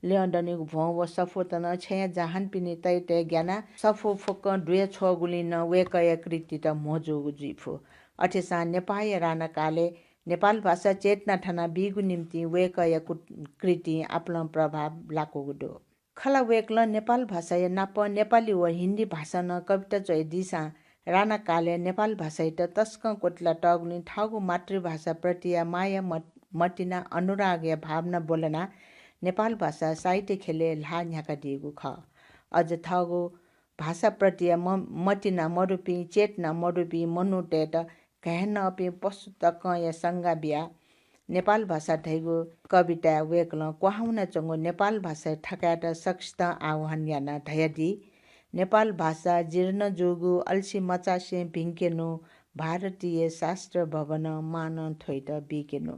ल्यं दनिगु भ्वं व सफूत नं छेँया जहानपिनि तयेतय् ग्यानाः सफू फुक्कं दुया छ्वःगुलिं नं वय्‌कःया कृतित म्हो जूगु जुइ फु। अथेसां नेपाःया राणाकालय् नेपाल भाषा चेतना थना बीगु निंतिं वय्‌कःया कु-, कृतिं आपालं प्रभाव लाकूगु दु। खला वय्‌कलं नेपाल भाषाया नाप नेपाली व हिन्दी भाषां नं कविता च्वयादीसां राणाकालय् नेपाल भाषायात तसकं क्वतला तःगुलिं थःगु मातृभाषा प्रतिया माया मत-, मतिना अनुरागया भावना ब्वलनाः नेपाल भाषा साहित्य ख्यलय् ल्हाः न्ह्याकादीगु खः। अझ थःगु भाषा प्रतिया म-, मतिना मदुपिं, चेतना मदुपिं मनूतय्‌त घाये नःपिं पशु तकंया संज्ञा बियाः नेपाल भाषा धइगु कविताय् वय्‌कलं क्वहां वनाच्वंगु नेपाल भाषाय् थकायेत सकसितं आह्वान यानाः धयादी, नेपाल भाषा जीर्ण जूगु, अल्सी मचासे भिंकेनु, भारतीय शास्त्र भवनं मानं थ्वइत बीकेनु।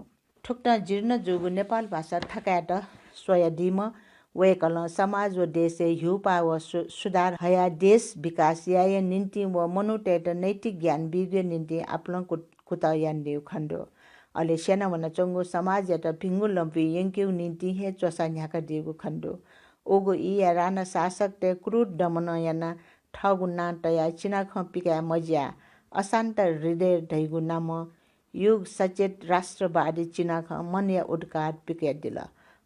थुकथं जीर्ण जूगु नेपाल भाषा थकायेत स्वयादीम्ह वय्‌कलं समाज व देशय् ह्यूपाः व सु-, सुधार हयाः देश विकास यायेया निंतिं व मनूतय्‌त नैतिक ज्ञान बीगुया निंतिं आपालं कु-, कुतः यानादीगु खने दु। अले स्यनावनाच्वंगु समाजयात भिंगु लँपुइ यंकेगु निंतिं हे च्वसा न्ह्याकादीगु खने दु। उगु ईया राणा शासकतय् क्रूर दमनं यानाः थःगु नां तयाः चिनाखँ पिकाये मज्याः अशान्त हृदय धइगु नामं युग सचेत राष्ट्रवादी चिनाखँ मनया उद्घार पिकयादिल।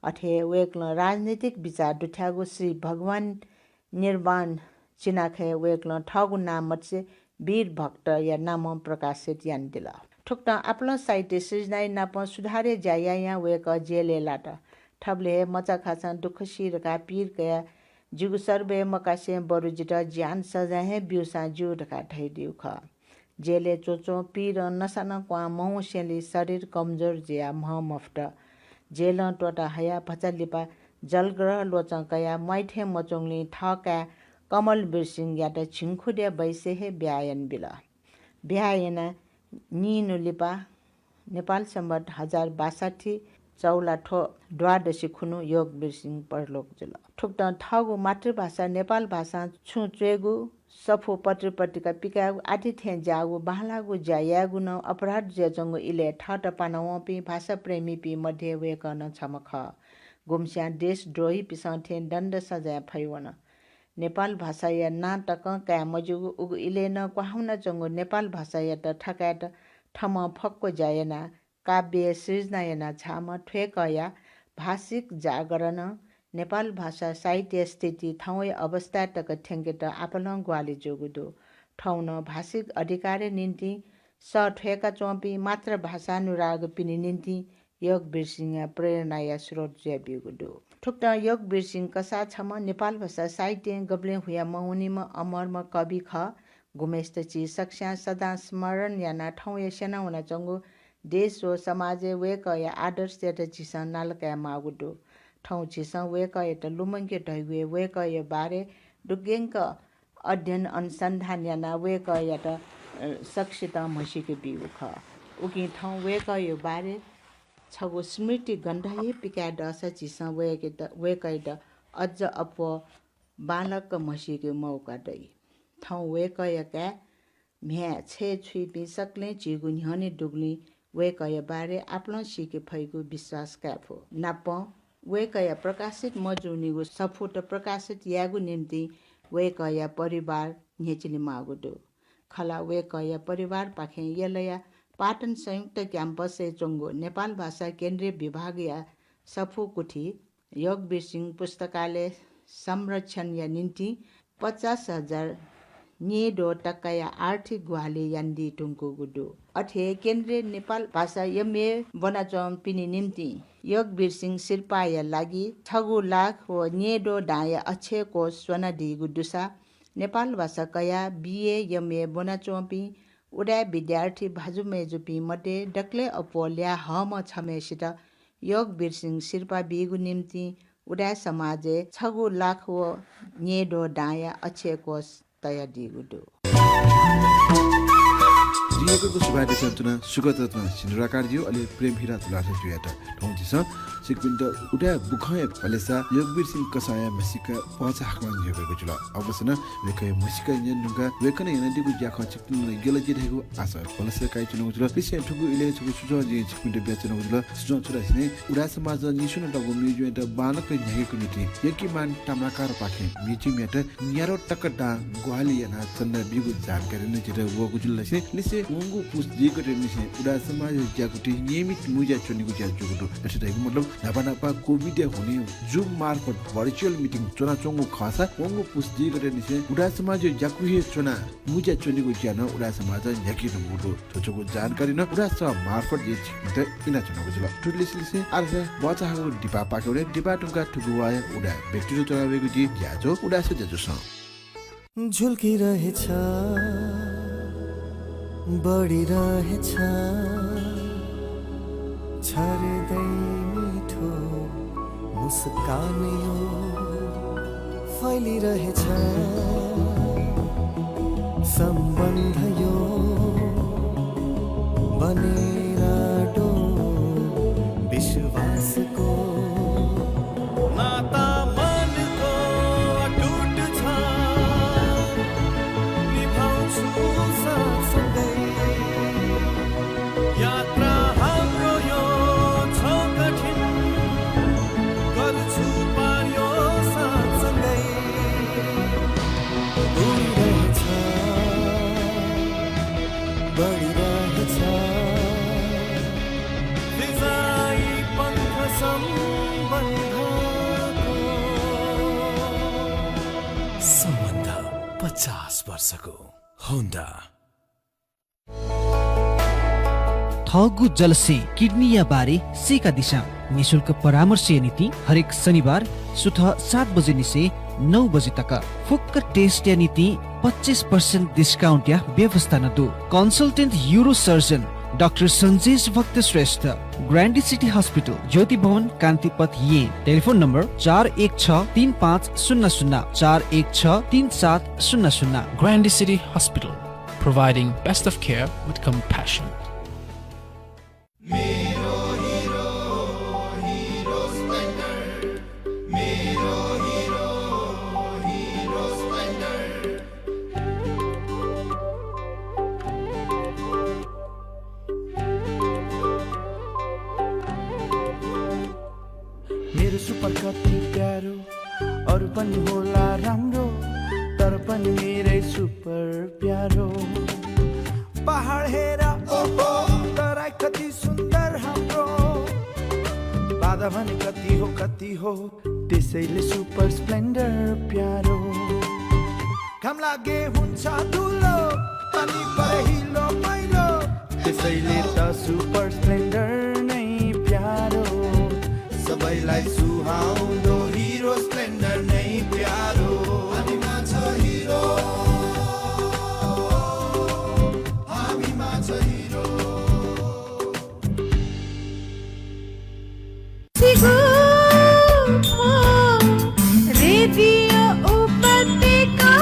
अथे हे वय्‌कलं राजनीतिक बिचाः दुथ्याःगु श्री भगवान निर्वाण चिनाखँय् वय्‌कलं थःगु नां मतिसे वीर भक्तया नामं प्रकाशित यानादिल। थुकथं आपालं साहित्य सृजनाया नापं सुधारया ज्या यायां वय्‌कः जेलय् लात। थबलय् हे मचाखासं दुःख सी धकाः पीर कयाः जिगु सर्वय् मकासें बरु जितः ज्यान सजाय हे ब्यूसां ज्यू धकाः धयादीगु खः। जेलय् च्वंच्वं पीरं नसानं क्वहां मवंसेंलि शरीर कमजोर जुयाः म्ह मफुत। जेलं त्वःता हयाः भचा लिपा जलग्रह ल्वचं कयाः म्वाइथें मच्वंगुलिं थःकाय् कमलवीर सिंहयात झिंखुदँया बैसय् हे ब्याहा यानाबिल। ब्याहा यानाः नीन्हु लिपा नेपाल संवत् हजार बासठी चौलाथ्व द्वादशी खुन्हु योगवीर सिंह परलोक जुल। थुकथं थःगु मातृभाषा नेपाल भाषां छुं च्वयेगु, सफू पत्रपत्रिका पिकायेगु आदि थें ज्याःगु बांलाःगु ज्या यायेगु नं अपराध जुयाच्वंगु इलय् थःत पानावंपिं भाषाप्रेमीपिं मध्ये वय्‌कः नं छम्ह खः। गुम्हस्यां देशद्रोहीपिसं थें दण्ड सजाय फयावन। नेपाल भाषाया नां तकं काये मज्यूगु उगु इलय् नं क्वहां वनाच्वंगु नेपाल भाषायात थकायेत थम्हं फक्व ज्या यानाः काव्य सृजना यानाः झाःम्ह थ्वय्‌कःया भाषिक जागरणं नेपाल भाषा साहित्यया स्थिति थौंया अवस्थाय् तक थ्यंकेत आपालं ग्वाहालि जूगु दु। थौं नं भाषिक अधिकारया निंतिं सः थ्वय्‌का च्वंपिं मातृभाषानुरागीपिनि निंतिं योगवीर सिंह प्रेरणाया स्रोत जुयाब्यूगु दु। थुकथं योगवीर सिंह कसाः छम्ह नेपाल भाषा साहित्यं गबलें हुया मवनीम्ह अमरम्ह कवि खः। गुम्हय्‌सित झी सकस्यां सदां स्मरण यानाः थौंया स्यना वनाच्वंगु देश व समाजय् वय्‌कःया आदर्शयात झीसं नाला काये माःगु दु। थौं झीसं वय्‌कःयात लुमंके धइगु हे वय्‌कःया बारे दुग्यंक अध्ययन अनुसन्धान यानाः वय्‌कःयात, अ, सकसितं म्हसीके बीगु खः। उकिं थौं वय्‌कःया बारे छगू स्मृति ग्रन्थ हे पिकाये दःसा झीसं वय्‌कःयात, वय्‌कःयात अझ अप्वः बांलाक म्हसीके मौका दइ। थौं वय्‌कःया काय् म्ह्याय् छय् छुइपिं सकलें झीगु न्ह्यःने दुगुलिं वय्‌कःया बारे आपालं सीके फइगु विश्वास काये फु। नापं वय्‌कःया प्रकाशित मजूनिगु सफूत प्रकाशित यायेगु निंतिं वय्‌कःया परिवार न्ह्यचिने माःगु दु। खला वय्‌कःया परिवारपाखें यलया पाटन संयुक्त क्याम्पसय् च्वंगु नेपाल भाषा केन्द्रीय विभागया सफू कुथि योगवीर सिंह पुस्तकालय संरक्षणया निंतिं पचास हजार न्येद्वः तकाया आर्थिक ग्वाहालि यानादी धुंकूगु दु। अथे हे केन्द्रीय नेपाल भाषा एमए ब्वनाच्वंपिनि निंतिं योगवीर सिंह सिरपाःया लागि छगू लाख व न्येद्वः दांया अक्षय कोष स्वनादीगु दुसा नेपाल भाषा कयाः बिए, एमए ब्वनाच्वंपिं उदाय् विद्यार्थी भाजु मय्‌जुपिं मध्ये दकलय् अप्वः ल्याः हःम्ह छम्हय्‌सित योगवीर सिंह सिरपाः बीगु निंतिं उदाय् समाजय् छगू लाख व न्येद्वः दांया अक्षय कोष तयादीगु दु। जिं यक्व यक्व सुभाय् देछानाच्वना, सुगत रत्न सिन्दुराकारज्यू, अले प्रेम हिरा तुलाधरज्यूयात। थौं झीसं छिकपिन्त उदाय् बुखँया ख्वलेसा योगवीर सिंह कसाःया म्हसीका भचा हाकनं न्ह्यब्वयेगु जुल। अबलय् नं वय्‌कःया म्हसीका न्यने धुंकाः वय्‌कलं यानादीगु ज्याखँ छिकपिन्त नं यल जुइ धइगु आशा भलसा कयाच्वनागु जुल। लिसें थुगु इलय् छगू सुझाव जिं छिकपिन्त बियाच्वनागु जुल। सुझाव छु धाःसा नि, उदाय् समाजं निस्वनातःगु म्युजियमयात बांलाक न्ह्याकेगु निंतिं यक्कीमान ताम्राकारपाखें म्युजियमयात न्याद्वः तक दां ग्वाहालि यानाः चन्दा बीगु जानकारी नं जितः वःगु जुल धाःसा नि, लिसें वंगु पुस दुई गते निसें उदाय् समाजया ज्याकुथिइ नियमित मुँज्या च्वनेगु ज्या जूगु दु। अथे धइगु मतलब न्हापा न्हापा कोभिडया हुनिं Zoom मार्फत virtual meeting च्वनाच्वंगु खःसा वंगु पुस दुई गते निसें उदाय् समाजया ज्याकुथिइ च्वनाः मुँज्या च्वनेगु ज्या नं उदाय् समाजं न्ह्याके धुंकूगु दु। थ्व छगू जानकारी नं उदाय् सः मार्फत जिं छिकपिन्त इनाच्वनागु जुल। थुलिसे लिसें आः धाःसा भचा हाकःगु दिपापाखे वने। दिपा धुंकाः थुगु वाःया उदाय् व्यक्तित्व च्वनावयेगु जिं ज्याझ्वः उदाय् सः ज्याझ्वलय्। झुल्किरहेछ, बढिरहेछ, छर्दै मिठो मुस्कान यो फैलिरहेछ। सम्बन्ध यो अनेराटो विश्वासको नाता मनको अटुट छ। निभाउँछु साथसँगै यात्रा हाम्रो यो छ कठिन, गर्छु पार यो साथसँगै। उडिरहेछ, बढिरहेछ, फिजाइ पङ्ख सम्बन्धको। सम्बन्ध पचास वर्षको होन्डा। थःगु जलसे किडनीया बारे सीकादिसँ। निशुल्क परामर्शया निंतिं हरेक शनिबार सुथ सात बजे निसें नौ बजे तक। फुक्क टेस्टया निंतिं पच्चिस प्रतिशत डिस्काउन्टया व्यवस्था नं दु। कन्सल्टेन्ट युरोसर्जन डाक्टर सन्जेश भक्त श्रेष्ठ, ग्रान्डी सिटी हस्पिटल, ज्योति भवन, कान्तिपथ, येँ। टेलिफोन नम्बर चार एक छ तीन पाँच शून्य शून्य, चार एक छ तीन सात शून्य शून्य। Grande City Hospital, providing best of care with compassion. मेरो हिरो, हिरो स्प्लेन्डर। मेरो हिरो, हिरो स्प्लेन्डर। मेरो सुपर कति प्यारो, अरू पनि होला राम्रो, तर पनि मेरै सुपर प्यारो। पहाड हेर, ओहो, तराई कति सुन्दर हाम्रो। बाधा भने कति हो, कति हो, त्यसैले सुपर स्प्लेन्डर प्यारो। घाम लागे हुन्छ धुलो, पानी परे हिलो मैलो, त्यसैले त सुपर स्प्लेन्डर नै प्यारो। सबैलाई सुहाउँदो हिरो स्प्लेन्डर नै प्यारो। हामीमा छ हिरो, हामीमा छ हिरो। रेडियो उपत्यका।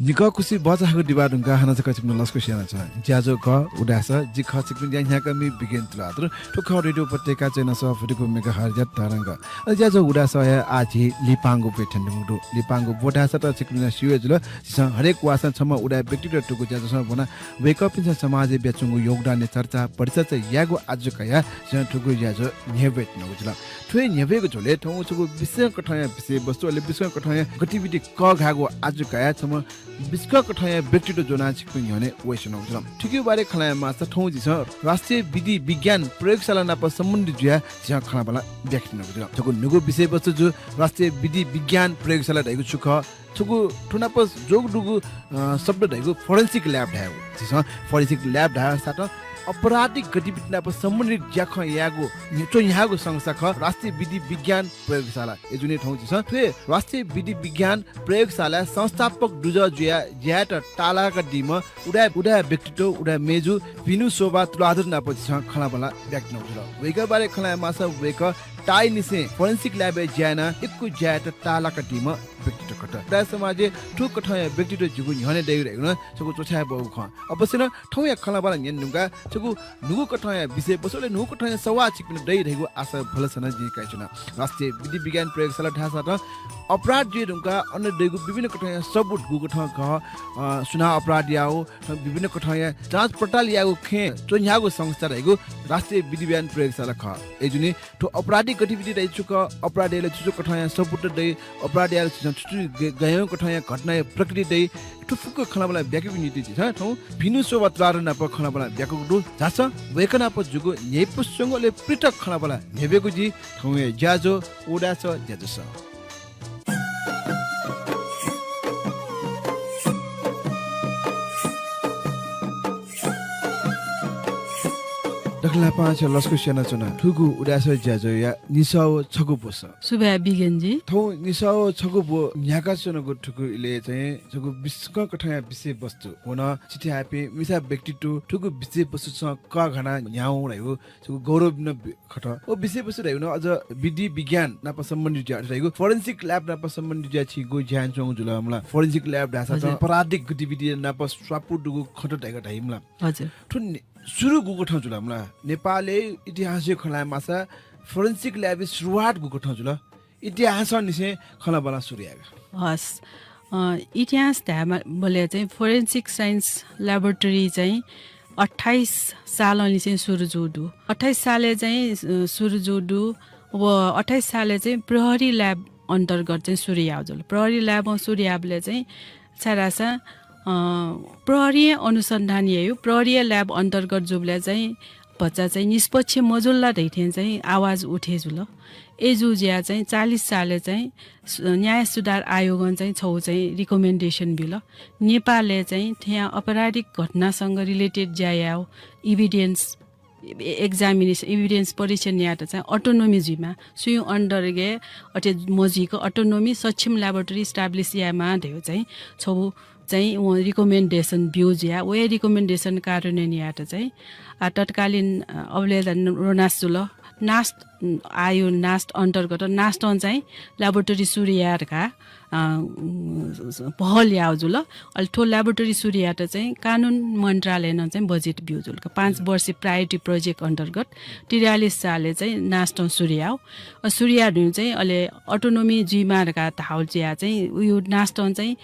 निकः खुसी बचाःगु दिवा धुंकाः हानं छकः छिकपिनि लसकुस यानाच्वना। ज्याझ्वः खः उदाय् सः, जि खः छिकपिनि ज्या न्ह्याकामि बिगेन तुलाधर। थ्व खः रेडियो उपत्यका चय्न्हय् सः फुति खु मेगाहर्जया तरंग। अले ज्याझ्वः उदाय् सःया आः झी लिपांगु ब्वय् थ्यनेधुंगु दु। लिपांगु ब्व धाःसा त छिकपिन्सं स्यू हे जुल। झीसं हरेक वाःसां छम्ह उदाय् व्यक्तित्व थुगु ज्याझ्वलं ब्वना वय्कःपिन्सं समाजय् बियाच्वंगु योगदानया चर्चा, परिचर्चा यायेगु आजु कयाः झीसं थुगु ज्याझ्वः न्ह्यब्वये धुंकूगु जुल। थ्व हे न्ह्यब्वयेगु झ्वलय् थौं छगू बिस्कं कथंया विषयवस्तु, अले बिस्कं कथंया गतिविधि कःघाःगु आजु कयाः छम्ह बिस्कं कथंया व्यक्तित्व ज्वनाः छिकपिनि न्ह्यःने वयेत्यनागु जुल। थुकिया बारे खँ ल्हाये माःसा थौं झीसं राष्ट्रिय विधि विज्ञान प्रयोगशाला नाप सम्बन्धित जुयाः झीसं खँल्हाबल्हा ब्याके धुंकूगु जुल। थुगु न्हूगु विषयवस्तु जू राष्ट्रिय विधि विज्ञान प्रयोगशाला धइगु छु खः, थुगु थ्व नाप ज्वःगु दुगु, अ, शब्द धइगु forensic lab धायेगु। झीसं forensic lab धाःसा त अपराधिक गतिविधि नाप सम्बन्धित ज्याखँ यायेगु च्वन्ह्याःगु संस्था खः राष्ट्रिय विधि विज्ञान प्रयोगशाला। अय्जूगुलिं थौं झीसं थ्व हे राष्ट्रिय विधि विज्ञान प्रयोगशालाय् संस्थापक दुजः जुयाः ज्या यायेत ताःलाकादीम्ह उदाय्, उदाय् व्यक्तित्व, उदाय् मय्जु भिनु शोभा तुलाधर नाप झीसं खँल्हाबल्हा ब्याके धुंकूगु जुल। वय्कःया बारे खँ ल्हाये माःसा वय्कः ताःईनिसें forensic lab-य् ज्या यानाः यक्व ज्या यायेत ताःलाकादीम्ह व्यक्तित्व खः। उदाय् समाजय् थ्व कथंया व्यक्तित्व झीगु न्ह्यःने दइगु धइगु नं छगू च्वछाये बहःगु खँ। अवश्य नं थौंया खँल्हाबल्हा न्यने धुंकाः छगू न्हूगु कथंया विषयवस्तु, अले न्हूगु कथंया सवाः छिकपिन्त दइ धइगु आशा भलसा नं जिं कयाच्वना। राष्ट्रिय विधि विज्ञान प्रयोगशाला धाःसा त अपराध जुइ धुंकाः अन दइगु विभिन्न कथंया सबूत गुकथं खः, अ, सुनां अपराध याःगु, विभिन्न कथंया जाँच पडताल याःगु खँय् च्वन्ह्याःगु संस्था धइगु राष्ट्रिय विधि विज्ञान प्रयोगशाला खः। अय्जूगुलिं थ्व अपराधिक गतिविधि धइगु छु खः, अपराध यायेगु छु छु कथंया सबूत दइ, अपराध यायेगु छु छु ग-, गय् कथंया घटनाया प्रकृति दइ, थ्व फुक्क खँल्हाबल्हा ब्याकेगु निंतिं झीसं थौं भिनु शोभा तुलाधर नाप खँल्हाबल्हा ब्याकेगु दु। झासँ वय्कः नाप जूगु न्ह्यइपुसे च्वंगु अले पृथक खँल्हाबल्हा न्ह्यब्वयेगु जुइ। थौंया ज्याझ्वः उदाय् सः ज्याझ्वलय्। लापां छ लसकुस यानाच्वना। थुगु उदाय् सः ज्याझ्वःया निसः व छगू ब्वस। सुभाय् बिगेन जी। थौं निसः व छगू ब्व न्ह्याकाच्वनागु थुगु इलय् चाहिँ छगू विस्कं कथंया विषयवस्तु। व नं छिथाय्‌पिं मिसा व्यक्तित्व थुगु विषयवस्तुसं कःघाना न्ह्याः वं धयागु छगू गौरव नं बि-, खत। व विषयवस्तु धयागु नं अझ विधि विज्ञान नाप सम्बन्धित ज्या धयागु forensic lab नाप सम्बन्धित ज्या छिगु ज्या यानाच्वंगु जुल मला। Forensic lab धाःसा हजुर। चाहिँ आपराधिक गतिविधि नाप स्वापू दुगु खँत धयागु धाइ मला। हजुर। थ्व नि-, सुरु गुकथं जुल मला? नेपालय् इतिहासय् खँ ल्हायेमाःसा forensic lab-या सुरुवात गुकथं जुल? इतिहासंनिसें खँल्हाबल्हा सुरु यायेगु। हस्। अ, इतिहास धायेमाःबलय् चाहिँ forensic science laboratory चाहिँ अट्ठाइस सालंनिसें सुरु जूगु दु। अट्ठाइस सालय् चाहिँ, अ, सुरु जूगु दु। व अट्ठाइस सालय् चाहिँ प्रहरी lab अन्तर्गत चाहिँ सुरु याःगु जुल। प्रहरी lab-ं सुरु याःबलय् चाहिँ छाय्‌धाःसा, अ, प्रहरीं अनुसन्धान याइगु, प्रहरीया lab अन्तर्गत जूबलय् चाहिँ भचा चाहिँ निष्पक्ष मजुल ला धइथें चाहिँ आवाज उठे जुल। अय्‌जूगु जुयाः चाहिँ चालिस सालय् चाहिँ सु-, न्याय सुधार आयोगं चाहिँ छगू चाहिँ recommendation बिल। नेपालय् चाहिँ थ्या आपराधिक घटनासँग related ज्या याःगु evidence examination, evidence परीक्षण यायेत चाहिँ autonomy जुइमाः। सुयां under-य् अथे मजुइक autonomy सक्षम laboratory establish यायेमाः धयागु चाहिँ छगू चाहिँ वं recommendation ब्यूगु जुयाः, वया recommendation कार्यान्वयन यायेत चाहिँ, आ, तत्कालीन, अ, अबलय् ला न-, रोनास जुल। नास्ट, अ, आयो नास्ट अन्तर्गत नास्टं चाहिँ laboratory सुरु याये धकाः, अ, पहल याःगु जुल। अले थ्व laboratory सुरु यायेत चाहिँ कानुन मन्त्रालयनं चाहिँ budget ब्यूगु जुल। पाँच वर्ष priority project अन्तर्गत त्रियालिस सालय् चाहिँ नास्टं सुरु याःगु। अ, सुरु याःगु धुन चाहिँ अले autonomy जुइमाः धकाः धाःगु जुयाः चाहिँ उयो नास्टं चाहिँ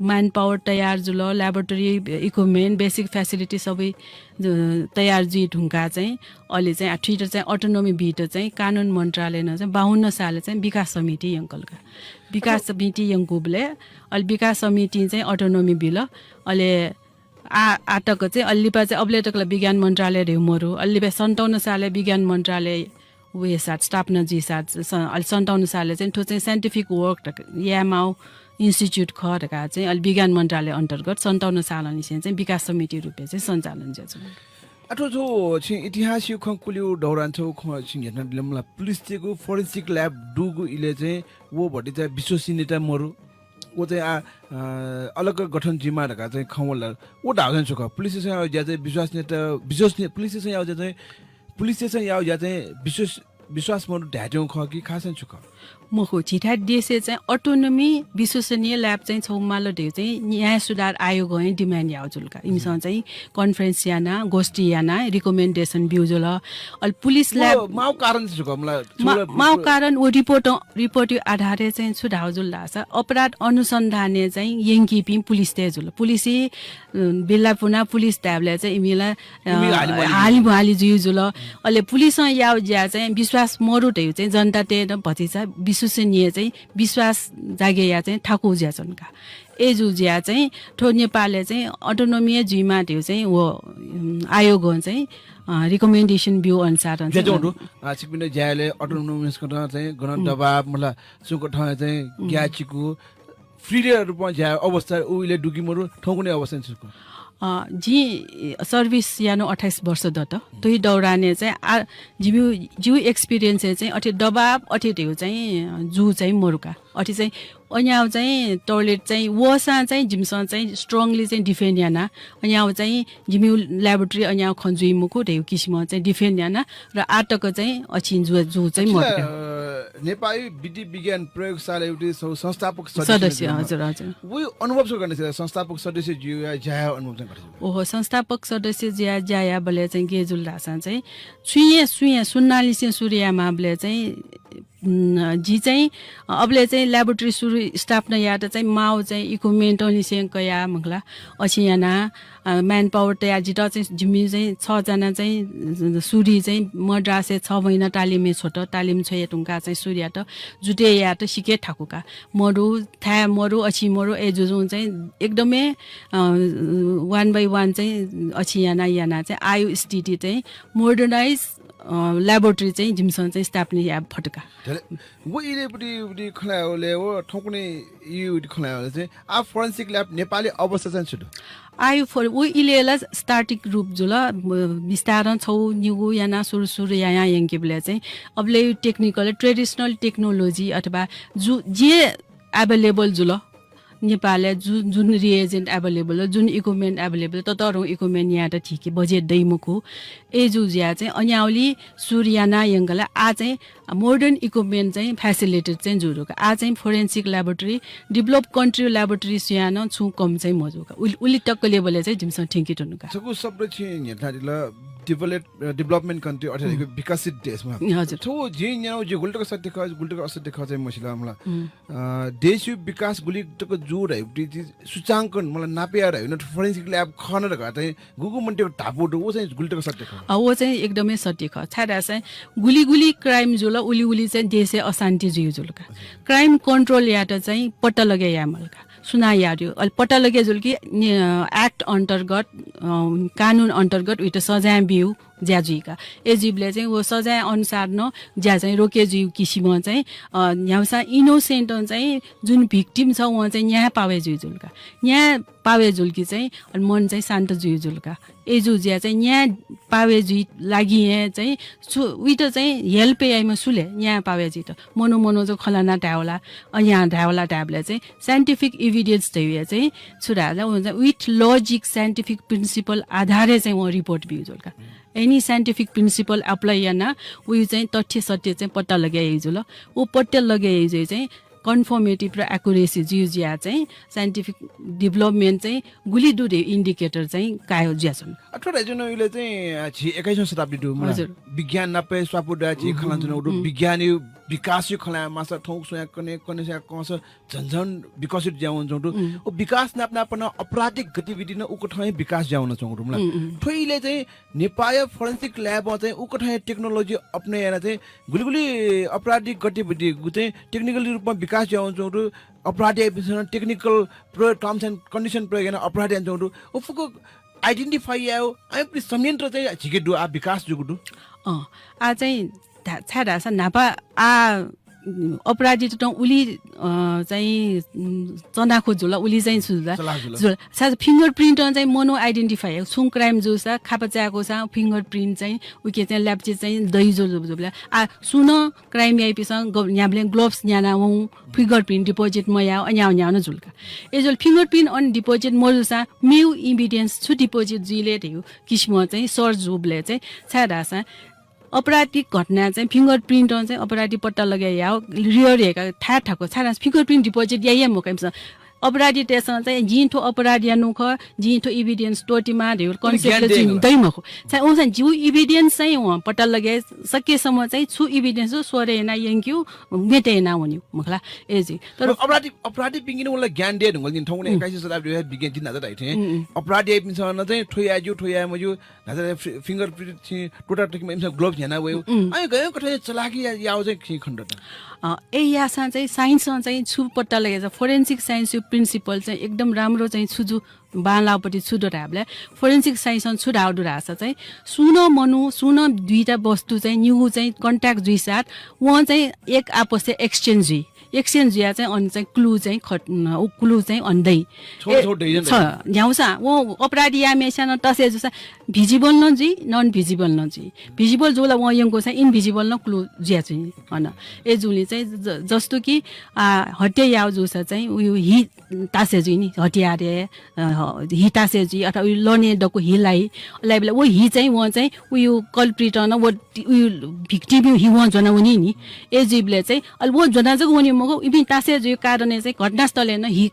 manpower तयार जुल, laboratory equipment, basic facility सबै, अ, तयार जुइ धुंकाः चाहिँ अले चाहिँ आ, थुइत चाहिँ autonomy बीत चाहिँ कानुन मन्त्रालयनं चाहिँ बाहन्न सालय् चाहिँ विकास समिति यंकल का। विकास समिति यंकूबलय् अले विकास समितिं चाहिँ autonomy बिल। अले आ, आतक चाहिँ अले लिपा चाहिँ अबलय् तक ला विज्ञान मन्त्रालय धयागु मरु। अले लिपा सन्ताउन्न सालय् विज्ञान मन्त्रालय वये साथ, स्थापना जुइ साथ, स-, अले सन्ताउन्न सालय् चाहिँ थ्व चाहिँ scientific work धक-, यायेमाःगु institute खः धकाः चाहिँ अले विज्ञान मन्त्रालय अन्तर्गत सन्ताउन्न सालंनिसें चाहिँ विकास समिति रूपय् चाहिँ सञ्चालन जुयाच्वन। आ, थ्व, थ्व छिं इतिहासया खँ क्वलिउ दौरान छगू खँ छिं न्ह्यथना दिल मला, पुलिसतय्‌गु forensic lab दुगु इलय् चाहिँ व भति चाहिँ विश्वसनीयता मरु। व चाहिँ आ, अ, अलग गठन जुइमाः धकाः चाहिँ खँ वल। व धाःगु चाहिँ छु खः? पुलिसतय्‌सं याःगु ज्या चाहिँ विश्वसनीयता, विश्वसनीय, पुलिसतय्‌सं याःगु ज्या चाहिँ, पुलिसतय्‌सं याःगु ज्या चाहिँ विश्वस-, विश्वास मरु धायेत्यंगु खः कि खास चाहिँ छु खः? मखु, झीथाय् देशय् चाहिँ autonomy विश्वसनीय lab चाहिँ छगू माल धयागु चाहिँ न्याय सुधार आयोगं demand याःगु जुल का। इमिसं चाहिँ conference याना, गोष्ठी याना, recommendation ब्यूगु जुल। अले पुलिस lab व माःगु कारण चाहिँ छु खः? मला, मा-, छुला माःगु विश्व- कारण व report, report-या आधारय् चाहिँ छु धाःगु जुल धाःसा, अपराध अनुसन्धानय् चाहिँ यंकीपिं पुलिसतय् जुल। पुलिस, अ, बिल्ला पुना पुलिस धायेबलय् चाहिँ इमिला, अ, इमि हालिम्हालि जुइ। हालिम्हालि जुइ जुल। अले पुलिसं याःगु ज्या चाहिँ विश्वास मरु धयागु चाहिँ जनतातय्‌त भतिचा विश्वसनीय चाहिँ विश्वास जागे याः चाहिँ थाकु जुयाच्वन का। अय्‌जूगु जुयाः चाहिँ थ्व नेपालय् चाहिँ autonomy जुइमाः धयागु चाहिँ व, उम्, आयोगं चाहिँ, अ, recommendation ब्यूगु अनुसारं चाहिँ ज्याच्वंगु दु। आ, छिकपिन्त ज्याय् autonomous कथं चाहिँ गन उम्। दबाब मला, सुंक थें चाहिँ उम्। ग्याःचिकु, freedom रूपं ज्याय् अवस्था उ इलय् दु कि मरु, थौंकन्हय् अवस्था छु खः? अ, जिं service यानागु अट्ठाइस वर्ष दत। थ्व दौरानय् चाहिँ आ, जिमिगु, जिगु experience-य् चाहिँ अथे दबाब अथे धयागु चाहिँ, अ, जूगु चाहिँ मरु का। अथे चाहिँ अन्याउ चाहिँ toilet चाहिँ वःसां चाहिँ जिमिसं चाहिँ strongly चाहिँ defend याना। अन्याउ चाहिँ जिमिगु laboratory अन्याउ खँ जुइ मखु धयागु किसिमं चाहिँ defend याना र आतक चाहिँ अछिं जु, जु चाहिँ अथे ला, मरु का। अ, नेपाली विधि विज्ञान प्रयोगशालाया उति सौ-, संस्थापक सदस्य सदस्य, हुनु। हजुर, हजुर। उही अनुभव छु खः नि, संस्थापक सदस्य जुया ज्याया अनुभव चाहिँ कथं छु? ओहो, संस्थापक सदस्य जुया ज्याया बलय् चाहिँ गय् जुल धाःसां चाहिँ छुइँ हे, सुइँ हे सुन्नालिसें सुरु यायेमाःबलय् चाहिँ उम्, जि चाहिँ, अ, अबलय् चाहिँ laboratory सुरु स्थापना यायेत चाहिँ माःगु चाहिँ equipment निसें कयाः मखुला, अछिं याना, अ, manpower तयाः जितः चाहिँ जिमि चाहिँ छजना चाहिँ सुरु चाहिँ मद्रासय् छ महिना तालिमय् छ्वत, तालिम छ्वये धुंकाः चाहिँ सुरु यात, जुटे यात सिके थाकु का। मरु, थाय् मरु, अछिं मरु, अय्‌जूजुं चाहिँ एकदमै, अ, one by one चाहिँ अछिं याना याना चाहिँ आयो स्थिति चाहिँ modernize ल्याबोरेटरी चाहिँ जिमिसं चाहिँ स्थापना याये फतका। व इलेपट्टि खनाले व थौंकुने इउटी खनाले चाहिँ आ फोरेन्सिक ल्याब नेपाली अवस्था चाहिँ छु दु? आयु फोर उ इलेला स्टार्टिक रूप जुल। बिस्तारं छौ निगु याना सुरु सुरु याया यंकेबले चाहिँ अबले टेक्निकल ट्रेडिसनल टेक्नोलोजी अथवा जु जे एभाइलेबल जुल नेपालय् जु जुन रिएजेन्ट एभाइलेबल जुन इक्विपमेन्ट एभाइलेबल ततरौँ इक्विपमेन्ट यात ठीक बजेट दै मखु। ए जु ज्या चाहिँ अन्याउली सुरु याना यंगला आ चाहिँ मोडर्न इक्विपमेन्ट चाहिँ फ्यासिलिटेड चाहिँ जुरुका आ चाहिँ forensic laboratory develop country laboratory सुयानं छु कम चाहिँ मजुका उलि तक्क लेभलले चाहिँ जिमिसं ठिंकी तुनुका। छगू शब्द छि न्यता दिल डेभलप डेभलपमेन्ट कन्ट्री अर्थात् विकसित देशमा। हजुर। छौ जिं न्याउ जि गुल्टक सत्य ख गुल्टक असत्य ख चाहिँ मसिला मला। देशयु विकास गुलिक तक जु धाइ सूचाङ्कन मला नापे धाइ न फोरेन्सिक ल्याब खन धका चाहिँ गुगु मन्टेको धापु दु व चाहिँ गुल्टक सत्य ख। व चाहिँ एकदमै सत्य ख छाय् धासा गुली गुली क्राइम जुल उली उली चाहिँ देशे अशान्ति जुइ जुलका। क्राइम कन्ट्रोल यात चाहिँ पत्ता लगे या मलका सुना यार्यो अल पत्ता लगे जुल कि एक्ट अन्तर्गत कानुन अन्तर्गत उइत सजाय बिउ ज्या जुइका। ए जुइबले चाहिँ व सजाय अनुसार न ज्या चाहिँ रोके जुइउ किसिम चाहिँ न्याउसा इनोसेन्ट चाहिँ जुन भिक्टिम छ व चाहिँ न्याय पावे जुइ जुलका। न्याय पावे जुल कि चाहिँ मन चाहिँ शान्त जुइ जुलका। ए जु ज्या चाहिँ न्याय पावे जुइ लागि चाहिँ उइत चाहिँ हेल्प याइमा सुले न्याय पावे जुइत मनो मनो जो खलाना धायवला। अ यहाँ धायवला धायबले चाहिँ साइन्टिफिक एभिडेन्स धैया चाहिँ छु धायला व चाहिँ विथ लजिक साइन्टिफिक प्रिन्सिपल आधारे चाहिँ व रिपोर्ट बिउ जुलका। एनी साइन्टिफिक प्रिन्सिपल अप्लाई याना उयु चाहिँ तथ्य सत्य चाहिँ पत्ता लगे जुल। उ पत्ता लगे चाहिँ कन्फर्मेटिभ र एक्युरेसी जिउ जिया चाहिँ साइन्टिफिक डेभलपमेन्ट चाहिँ गुली दु दे इन्डिकेटर चाहिँ कायो ज्यासन। अथवा जुन उले चाहिँ छि एक्काइसौँ शताब्दी दु मला। हजुर। विज्ञान नापे स्वापु दा छि खला जुन उडु विज्ञान विकास खला मासा थौक सोया कने कने सोया कस झन्झन विकसित ज्यावन जौटु। उ विकास नाप नापन आपराधिक गतिविधि न उकथं विकास ज्यावन चौटु मला। थोइले चाहिँ नेपाल फोरेन्सिक ल्याबं चाहिँ उकथं टेक्नोलोजी अपने याना चाहिँ गुलिगुली आपराधिक गतिविधि गु चाहिँ टेक्निकल रूपमा विकास ज्यावन चौटु। अपराधी आइपिसन टेक्निकल प्रयोग टर्म्स एन्ड कन्डिसन प्रयोग याना अपराधी याना चौटु। उ फुक आइडेन्टिफाई यायो आइपि संयन्त्र चाहिँ झिके दु आ विकास जुगु दु। अँ आ चाहिँ छाय् धासा न्हापा आ अपराधी त उली चाहिँ चनाखो जुल उली चाहिँ छु जुल। जुल। सा फिङ्गरप्रिन्ट चाहिँ मनो आइडेन्टिफाई सुं क्राइम जुसा खापा च्याको सा फिङ्गरप्रिन्ट चाहिँ उके चाहिँ ल्याप्चे चाहिँ दै जुल जुल। आ सुन क्राइम याइपिसं न्याबले ग्लोभ्स न्याना वं फिङ्गरप्रिन्ट डिपोजिट मया अन्याउ न्याउ न जुलका। ए जुल फिङ्गरप्रिन्ट अन डिपोजिट मजुसा मेउ एभिडेन्स छु डिपोजिट जुइले धेउ किसिम चाहिँ सर्च जुबले चाहिँ छाय् धासा अपराधिक घटना चाहिँ फिङ्गरप्रिन्ट चाहिँ अपराधी पत्ता लगे या रियर हेका थाय् थाको छाय् धासा फिङ्गरप्रिन्ट डिपोजिट या या मकैमस। अपराधी तेसं चाहिँ जिं थो अपराधी या नुख जिं थो एभिडेन्स तोतिमा धेउ कन्सेप्ट चाहिँ दै मखु। चाहिँ उनसा जिउ एभिडेन्स चाहिँ पत्ता लगे सकेसम्म चाहिँ छु एभिडेन्स सोरे याना यंक्यु मेटे याना वन्यु मखला। ए जी तर अपराधी अपराधी पिंगिन उला ज्ञान दे ढंगल दिन थौने एक्काइसौँ शताब्दी विज्ञान दिन नाचा दाइ थे। अपराधी आइपिन्सन चाहिँ थोया ज्यू थोया मज्यू नाचा फिङ्गरप्रिन्ट छि टोटा टोकी मा इमसा ग्लोभ्स न्याना वयो। आइ गयो कथा चलाकी याव चाहिँ खि खण्ड। ए यासा चाहिँ साइन्स चाहिँ छु पत्ता लगे फोरेन्सिक साइन्स प्रिन्सिपल चाहिँ एकदम राम्रो चाहिँ छु जु बांलापट्टि छु दो धाबले फोरेन्सिक साइन्स छु धाउ दु धासा चाहिँ सुन मनु सुन दुईटा वस्तु चाहिँ निगु चाहिँ कन्ट्याक्ट जुइसाथ वं चाहिँ एक आपससे एक्सचेन्ज जुइ। एक्सचेन्ज जुया चाहिँ अन चाहिँ क्लु चाहिँ खट क्लु चाहिँ अन दै। छ न्याउसा वो अपराधी या मेस्यान तसे जुसा भिजिबल न जुइ नन भिजिबल न जुइ। भिजिबल जुला वं यंको चाहिँ इनभिजिबल न क्लु जुया चाहिँ अन। ए जुले चाहिँ जस्तो कि हत्या याउ जुसा चाहिँ उयो हि तासे जुइ नि हतियार हे हि तासे जुइ अथवा उयो लने दक्व हि लाइ। लाइ बेला वो हि चाहिँ वं चाहिँ उयो कल्प्रिट न वो उयो भिक्टिम हि वं ज्वना वनी नि। ए जुइ बेला चाहिँ अले वो ज्वना जक वनी मखु इपिं तासे जुइ कारण चाहिँ घटनास्थल न हि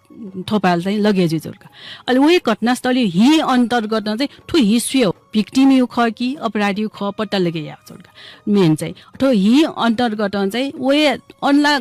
थोपाल चाहिँ लगे जुइ जुलका। अले वो घटनास्थल हि अन्तर्गत न चाहिँ थु हि सुयो भिक्टिम यु ख कि अपराधी यु ख पत्ता लगे या जुलका। मेन चाहिँ थो हि अन्तर्गत चाहिँ वो अनला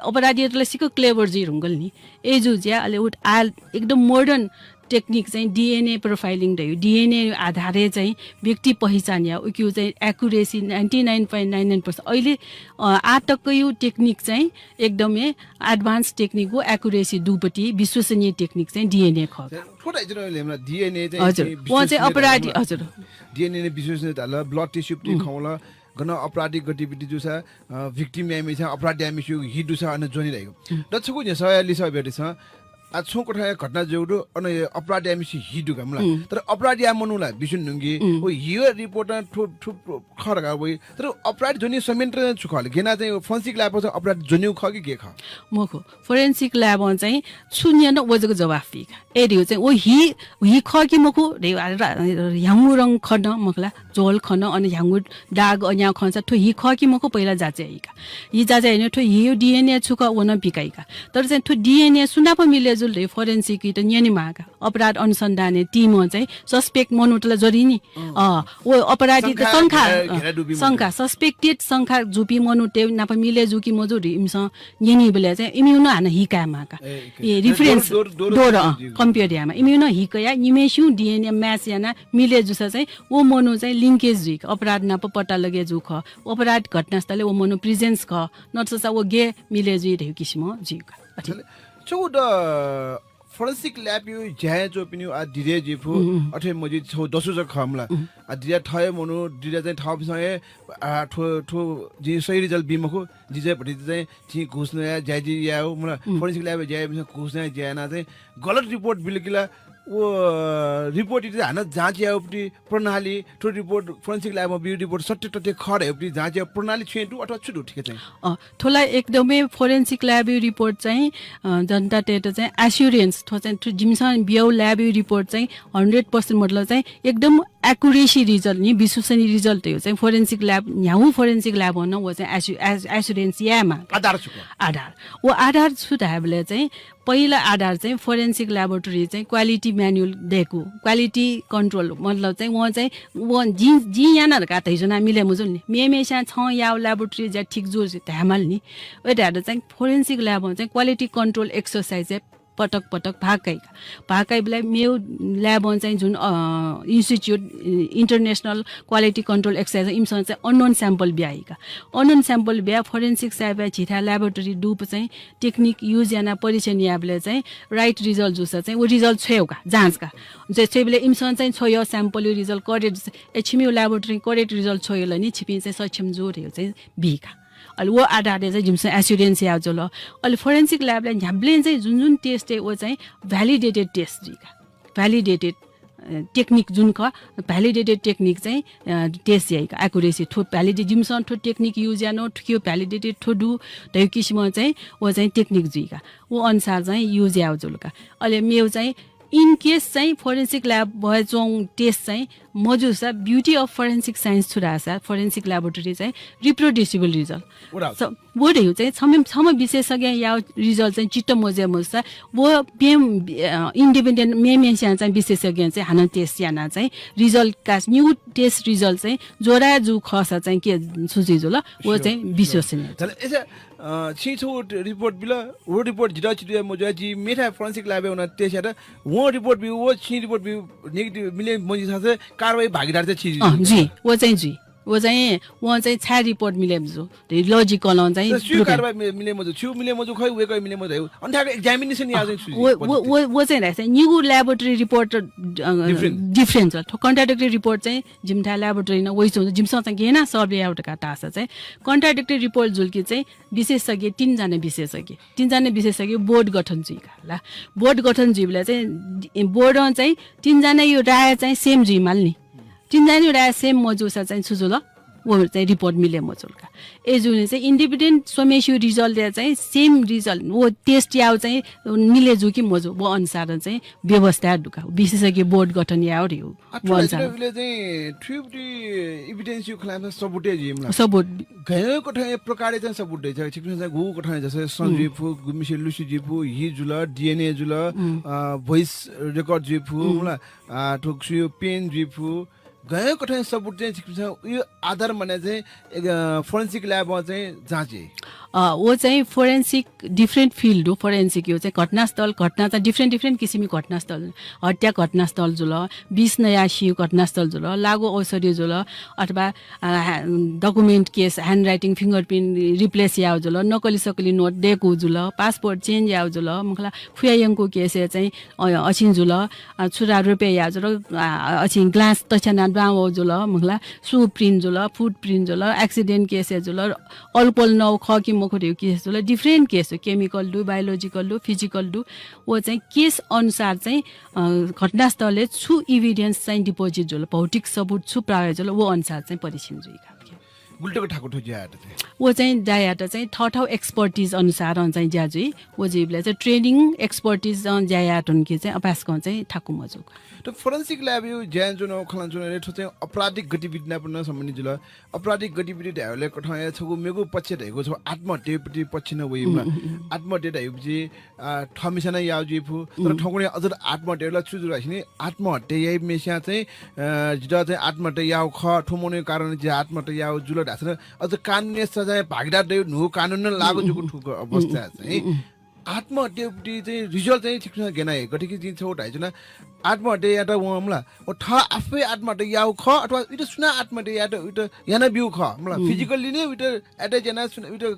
अपराधीतले सिक्क क्लेभर जुइ धुंकल नि। ए जु ज्या अले उत आ एकदम मोडर्न टेक्निक चाहिँ डिएनए प्रोफाइलिङ धयो डिएनए आधारले चाहिँ व्यक्ति पहिचान या उक्यु चाहिँ accuracy ninety nine point nine nine percent. अहिले आ तक्कयु टेक्निक चाहिँ एकदमै एडभान्स टेक्निक हो। एक्युरेसी दुपट्टि विश्वसनीय टेक्निक चाहिँ डिएनए ख। थोरै जुन लेमला डिएनए चाहिँ हजुर व चाहिँ अपराधी हजुर डिएनए विश्वसनीय धाल ब्लड टिस्यु खौला गन अपराधिक गतिविधि जूसा, अ, victim याइम्ह, अपराध याइम्हसिगु हि दुसा अन ज्वनी धाइगु। द छगू न्ह्यसःया लिसः बियादिसँ। आ, छुं कथंया घटना जूगु दु, अन अपराध याइम्हसिगु हि दु का मला। तर अपराध याइम्ह मनू ला बिस्युं न्हुंकी, व हिया report नं थ्व, थ्व खः धकाः वइ। तर अपराध ज्वनी संयन्त्र छु खः ले? गेना चाहिँ forensic lab नं अपराध ज्वनीगु खः कि गे खः? मखु, forensic lab नं चाहिँ छु न्यन व जक जवाफ बी का। अय् धइगु चाहिँ व हि, हि खः कि मखु धइगु, आ, रा-, ह्याउँगु रंग खन मखु ला, झोल खन, अन ह्याउँगु दाग अज्याःगु खंसा थ्व हि खः कि मखु पहिला जाँच याइ का। हि जाँच यानाः थ्व हिया DNA छु खः व नं पिकाइ का। तर चाहिँ थ्व DNA सुनाप मिले जुल धइगु forensic त न्यनेमाः का। अपराध अनुसन्धान team नं चाहिँ suspect मनूत ला ज्वनी नि। अँ। अ, व अपराधी त शंका, शंका, घेरा, अ, घेरा दुपिं शंका, मनूत। Suspected शंका जूपिं मनूतय् नाप मिले जू कि मजू धइगु इमिसं न्यनीबलय् चाहिँ इमिसं नं हानं हि कायेमाः का। ए, ए, reference दोहोर, दोहोर, दोहोर, दोहोर, अँ, जी, जी। Compare यायेमाः। इमिसं नं हि कयाः इमिसं DNA match यानाः मिले जूसा चाहिँ व मनू चाहिँ linkage जुइ का, अपराध नाप पत्ता लगे जू खः, अपराध घटनास्थलय् व मनू presence खः, नतसा व गे मिले जुइ धइगु किसिमं जुइ का। अथे। छगू द forensic lab या ज्या यानाच्वंपिनिगु आ दिदे जुइफु, अथे मजि छगू दसु जक खः मला। आ दिदे थः हे मनू, दिदे चाहिँ थःपिन्सं हे, आ, थ्व, थ्व जिं सही result बी मखु, जि चाहिँ भतिचा चाहिँ जिं घुस नया ज्या जि यायेगु मला। Forensic lab या ज्या याइपिन्सं घुस नया ज्या यानाः चाहिँ गलत report बिल कि ला, व report इति हानं जाँच यायेगु प्रणाली, थ्व report, forensic lab नं बिउ report सत्य तथ्य खः धयागु जाँच यायेगु प्रणाली छुं दु अथवा छु दु ठीक चाहिँ? अ, थ्व ला एकदमै forensic lab या report चाहिँ, अ, जनतातय्त चाहिँ assurance, थ्व चाहिँ थ्व जिमिसं बियागु lab या report चाहिँ hundred percent मतलब चाहिँ एकदम accuracy result नि, विश्वसनीय result धइगु चाहिँ forensic lab, न्ह्यागु forensic lab नं व चाहिँ assu-, ass-, assurance यायेमाः। आधार छु खः? आधार। व आधार छु धायेबलय् चाहिँ पहिला आधार चाहिँ forensic laboratory चाहिँ quality manual दय्कू, quality control, मतलब चाहिँ वं चाहिँ, वं जिं, जिं याना धकाः धइज्वनाः मिले मजुल नि। मेमेस्यां छं याःगु laboratory ज्या ठीक जू धायेमाल नि। अय् धायेत चाहिँ forensic lab नं चाहिँ quality control exercise चाहिँ पटक पटक भाग काइ का। भाग काइबलय् मेगु lab नं चाहिँ जुन, अ, institute, अ, international quality control exercise इमिसं चाहिँ unknown sample बियाइ का। Unknown sample बियाः forensic साहेबया झीथाय् laboratory दुप चाहिँ technique use यानाः परीक्षण यायेबलय् चाहिँ right result जूसा चाहिँ व result छ्वयेगु का, जाँच का। चाहिँ छ्वयेबलय् इमिसं चाहिँ छ्वय् sample या result correct जूसा, ए, छिमिगु laboratory correct result छ्वयल नि, छिपिं चाहिँ सक्षम जू धयागु चाहिँ बी का। अले व आधारय् चाहिँ जिमिसं assurance याये जुल। अले forensic lab-लय् न्ह्याबलें चाहिँ जुन जुन test हे व चाहिँ validated test जुइ का। Validated, अ, technique जुन खः, validated technique चाहिँ, अ, test याइ का, accuracy थ्व validate, जिमिसं थ्व technique use यानागु, थुकिया validated थ्व दु धइगु किसिमं चाहिँ व चाहिँ technique जुइ का। व अनुसार चाहिँ use याये जुल का। अले मेगु चाहिँ in case चाहिँ forensic lab-य् च्वंगु test चाहिँ मजूसा, beauty of forensic science छु धाःसा, forensic laboratory चाहिँ reproducible result। व धाःसा। स-, व धइगु चाहिँ छम्ह, छम्ह विशेषज्ञया result चाहिँ चित्त मजुया मजूसा, व प्यम्ह, अ, independent मेमेस्यां चाहिँ विशेषज्ञ चाहिँ हानं test यानाः चाहिँ result का, निगू test result चाहिँ जोडा जू खःसा चाहिँ के छु जुइ जुल, व sure, चाहिँ sure। विश्वसनीय। तर यसै अ, छिं छगू report बिल, व report जितः चित्त मजुया, जि मेथाय् forensic lab-य् वनाः test यात, वं report ब्यू, व छिं report ब्यू, negative मिले मजुसा चाहिँ कारवाही भागीदार चाहिँ छि अँ, जुइ। जुइ। व चाहिँ जुइ। व चाहिँ, वं चाहिँ छाय् report मिले मजू। धइ logical-ं चाहिँ तर छु prove कारवाही मि-, मिले मजू, छु मिले मजू खइ, वय्कः मिले मजू धइ। अन थाय् examination याः चाहिँ छु जुइ, व, व, पद्धति? व, व चाहिँ धाःसा निगू laboratory report, अ, different। Different छ। थ्व contradictory report चाहिँ जिमिथाय् laboratory नं वइच्वंगु, जिमिसं चाहिँ गेना survey याउ धकाः धाःसा चाहिँ contradictory report जुल कि चाहिँ विशेषज्ञ, तीनजना विशेषज्ञ। तीनजना विशेषज्ञ board गठन जुइ का ला। Board गठन जुइबलय् चाहिँ board-ं चाहिँ तीनजनाया राय चाहिँ same जुइमाल नि। तीनजनाया राय same मजूसा चाहिँ छु जुल? व चाहिँ report मिले मजुल का। अय् जूगुलिं चाहिँ independent स्वम्हेसिगु result या चाहिँ same result, व test याउ चाहिँ मिले जू कि मजू, व अनुसार चाहिँ व्यवस्था दु का। विशेषज्ञ board गठन याउ रे हो। आ, व थुलि अनुसार। थुलि चाहिँ थुइबुटी evidence यु खलाय् सबुत जुइमला। सबुत। गय् कथं प्रकारया चाहिँ सबुत दइ, छिकपिन्सं चाहिँ गुगु कथं जसं सं जुइफु, गुम्हेसिया लुसि जुइफु, हि जुल, DNA जुल, अ, voice record जुइफु, मला, आ, थ्व सुयो pen जुइफु, गय् कथं सबुत चाहिँ छिकपिन्सं उयो आधार माने चाहिँ, अ, forensic lab-ं चाहिँ जाँच याइ। अ, व चाहिँ forensic different field हो। Forensic यो चाहिँ घटनास्थल, घटना चाहिँ different different किसिमया घटनास्थल, हत्या घटनास्थल जुल, विष नयाः स्यू घटनास्थल जुल, लागू औषधि जुल, अथवा, अ, document case, handwriting, fingerprint replace याव जुल, नकली सकली note दयेकू जुल, password change याव जुल, मखला खुया यंकू case चाहिँ, अ, अछिन जुल, अ, छुरा रुपे याव जुल, अ, अछिन glass तछ्याना द्वां वव जुल, मखला shoe print जुल, footprint जुल, accident case जुल, अल्कोहल नव खः कि मखु धइगु case जुल, different case हो, chemical दु, biological दु, physical दु। व चाहिँ case अनुसार चाहिँ, अ, घटनास्थलय् छु evidence चाहिँ deposit जुल, भौतिक सबूत छु प्राप्त जुल, व अनुसार चाहिँ परीक्षण जुइ का। गुलि तक थाकु थ्व ज्या यात चाहिँ? व चाहिँ ज्या यात चाहिँ थःथः expertise अनुसार चाहिँ ज्या जुइ। व जुइबलय् चाहिँ training expertise अँ ज्या यात हुन कि चाहिँ अभ्यासकं चाहिँ थाकु मजू का। त forensic lab यो ज्या जुन खला जुन थ्व चाहिँ आपराधिक गतिविधि नाप नं सम्बन्धित जुल। आपराधिक गतिविधि धायेबलय् कथं हे छगू मेगु पक्ष धइगु छगू आत्महत्यापट्टि पक्ष नं वइ मला। उम्, उम्, उम्। आत्महत्या धाइगु छि, आ, थःमिसां नं याव जुइ फु। तर उम्। थौंकन्हय् अझ आत्महत्या ला छु जुल धाःसा नि आत्महत्या याइम्हस्यां चाहिँ, अ, जितः चाहिँ आत्महत्या याव खः, थ्व मनूया कारणं जि आत्महत्या याव जुल धाःसा अझ कानुनया सजाय भागीदार दइगु न्हू कानुन नं लागू उम्, जुगु उम्, थुगु उम्, अवस्था उम्, चाहिँ उम्, उम्। आत्महत्यापट्टि चाहिँ result चाहिँ छिकपिन्सं गय् याना हे। गथे कि जिं छगू धाइच्वना, आत्महत्या यात वं मला, व थः आफै आत्महत्या याव खः अथवा उइत सुनां आत्महत्या यात, उइत याना ब्यू खः मला, उम्। Physically नै उइत attack याना सुना, उइत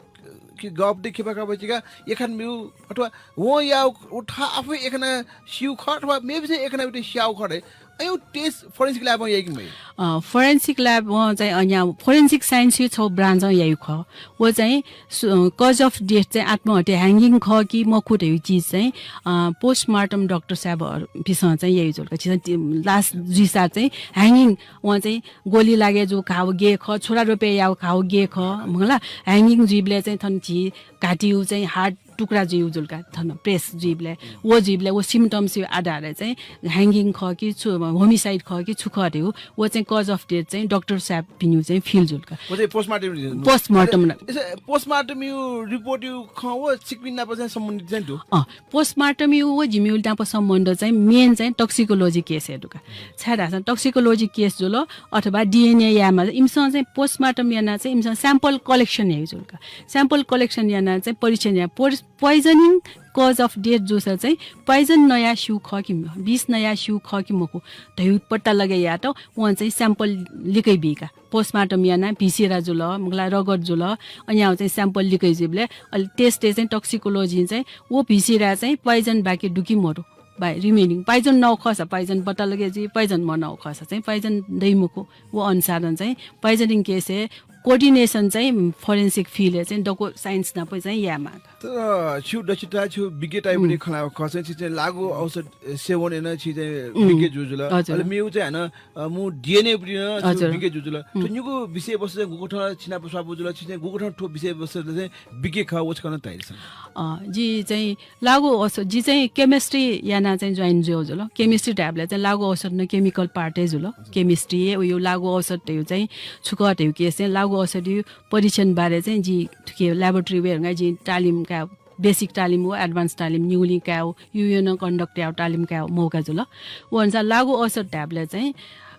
कि गप दे खेपा का बचिका यखान ब्यू अथवा वं याव, व थः आफै यखाना स्यू खः अथवा मेपिसं यखाना उइत स्याव खः रे। अय् test forensic lab याइ कि मयाइ? अ, forensic lab चाहिँ अ, न्या forensic science यो छगू branch याइ खः। व चाहिँ सु-, अ, cause of death चाहिँ आत्महत्या hanging खः कि मखु धइगु चिज चाहिँ, अ, postmortem डाक्टर साहेबपिसं चाहिँ याइ जुल का। छि चाहिँ ति-, लास जुइसा चाहिँ hanging, वं चाहिँ गोली लागे जू घाव गे खः, छुरा रुपे याव घाव गे खः, मखला hanging जुइबलय् चाहिँ थन छि घाँटीयु चाहिँ hard टुक्रा जुइउ जुल का, थन press जुइबलय्, व जुइबलय् व symptoms यु आधारय् चाहिँ hanging खः कि छु, homicide खः कि छु खः धइउ, व चाहिँ cause of death चाहिँ डाक्टर साहेबपिनिउ चाहिँ feel जुल का। व चाहिँ postmortem postmortem न। यसै postmortem यु report यु खँ व छिकपिं नाप चाहिँ सम्बन्धित चाहिँ दु? अँ, postmortem यु व जिमिउ नाप सम्बन्ध चाहिँ main चाहिँ toxicology case हे दु का। छाय् धाःसा toxicology case जुल अथवा DNA यायेमाल, इमिसं चाहिँ postmortem याना चाहिँ इमिसं sample collection याइ जुल का। Sample collection याना चाहिँ परीक्षण या, पोर-, poisoning cause of death जूसा चाहिँ poison नया स्यू खः कि म-, विष नया स्यू खः कि मखु धयु पत्ता लगे यात, वं चाहिँ sample लिकै बीका। Postmortem याना भिसिरा जुल, मखला रगत जुल, अनि याव चाहिँ sample लिकै जुइबले, अले test चाहिँ toxicology चाहिँ व भिसिरा चाहिँ poison बाकी दुकी मरु। By remaining poison नौ खःसा poison पत्ता लगे जुइ, poison मनौ खःसा चाहिँ poison दै मखु। व अनुसार चाहिँ poisoning case हे coordination चाहिँ forensic field हे चाहिँ दक्व science नाप चाहिँ यायेमाः। तर छु दक्षता छु विज्ञ type नि खला खः चाहिँ छि चाहिँ लागू औषध सेवन याना छि चाहिँ विज्ञ जु जुल। हजुर। अले मेउ चाहिँ हानं, अ, मु DNA पट्टि नं छु हजुर। विज्ञ जु जुल। त निगु विषयवस्तु चाहिँ गुगु थं छिनाप स्वापु जुल, छि चाहिँ गुगु थं थ्व विषयवस्तु चाहिँ विज्ञ खः व छकन ताइसन। अ, जि चाहिँ लागू औषध, जि चाहिँ chemistry याना चाहिँ join जुयु जुल। Chemistry धायेबले चाहिँ लागू औषध न chemical part हे जुल। हजुर। Chemistry हे उयो लागू औषध धयु चाहिँ छुकः धयु case चाहिँ लागू औषध यु परीक्षण बारे चाहिँ जि थुके laboratory वेर जि तालिम का, basic तालिम व advance तालिम निगुलिं कायु, यु यु न conduct याउ तालिम कायु मौका जुल। व अनुसार लागू औषध धायेबले चाहिँ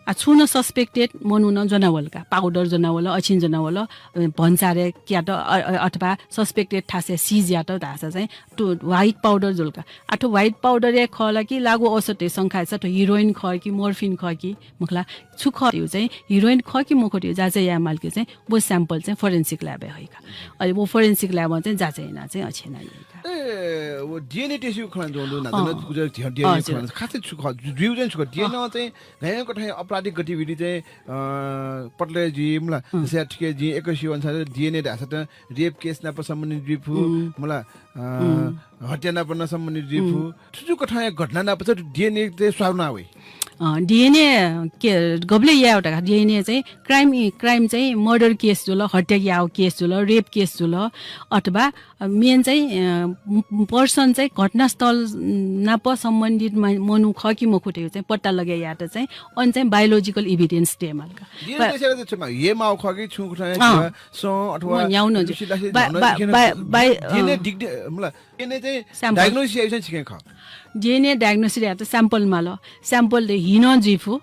आ, छुं न suspected मनू न ज्वनावल का, powder ज्वनावल, अछिन ज्वनावल, अ, भन्सार हे क्यात, अ, अ, अथवा suspected थासे seize यात धाःसा चाहिँ थ्व white powder जुल का। आ, थ्व white powder हे खः ला कि लागू औषध हे शंका छ, थ्व heroin खः कि morphine खः कि मखला छु खः धयु चाहिँ heroin खः कि मखु धयु जाँच यायेमाल कि चाहिँ व sample चाहिँ forensic lab हे है का। अले व forensic lab चाहिँ जाँच याना चाहिँ अछेना याइ का। ए, व DNA test यु खला जोंदु ना, अँ। DNA हजुर। खला खासै छु खः, जु-, जुयु चाहिँ छु खः, DNA अँ। चाहिँ गय् कथं आपराधिक गतिविधि चाहिँ, अ, पत्ता लगे जुइ मला, हुँ। जसे ठिके जुइ एकैसियो अनुसार DNA धाःसा त rape case नाप सम्बन्धित जुइ फु, हुँ। मला, अ, हुँ। हत्या नाप नं सम्बन्धित जुइ फु। हुँ। छु छु कथं घटना नाप चाहिँ DNA चाहिँ स्वाब ना वइ? अ, DNA के, गबले याउ धका, DNA चाहिँ crime, crime चाहिँ murder case जुल, हत्या याउ case जुल, rape case जुल, अथवा अ, main चाहिँ, अ, म-, person चाहिँ घटनास्थल नाप सम्बन्धित मा-, मनू खः कि मखु धयु चाहिँ पत्ता लगे यात चाहिँ, अन चाहिँ biological evidence देमाल का। DNA बा- test यात चाहिँ छुमा, हे माउ खः कि छु खः अँ। खः, सं अथवा म न्याउ न जु। लुसी लासी बा-, न्याउ न बा-, कि बा-, बा-, अ। DNA दिग दे-, मतलब, DNA चाहिँ sample। Diagnosis याउ चाहिँ छिके खः। DNA diagnosis यात sample माल, sample दे हिन जुइफु,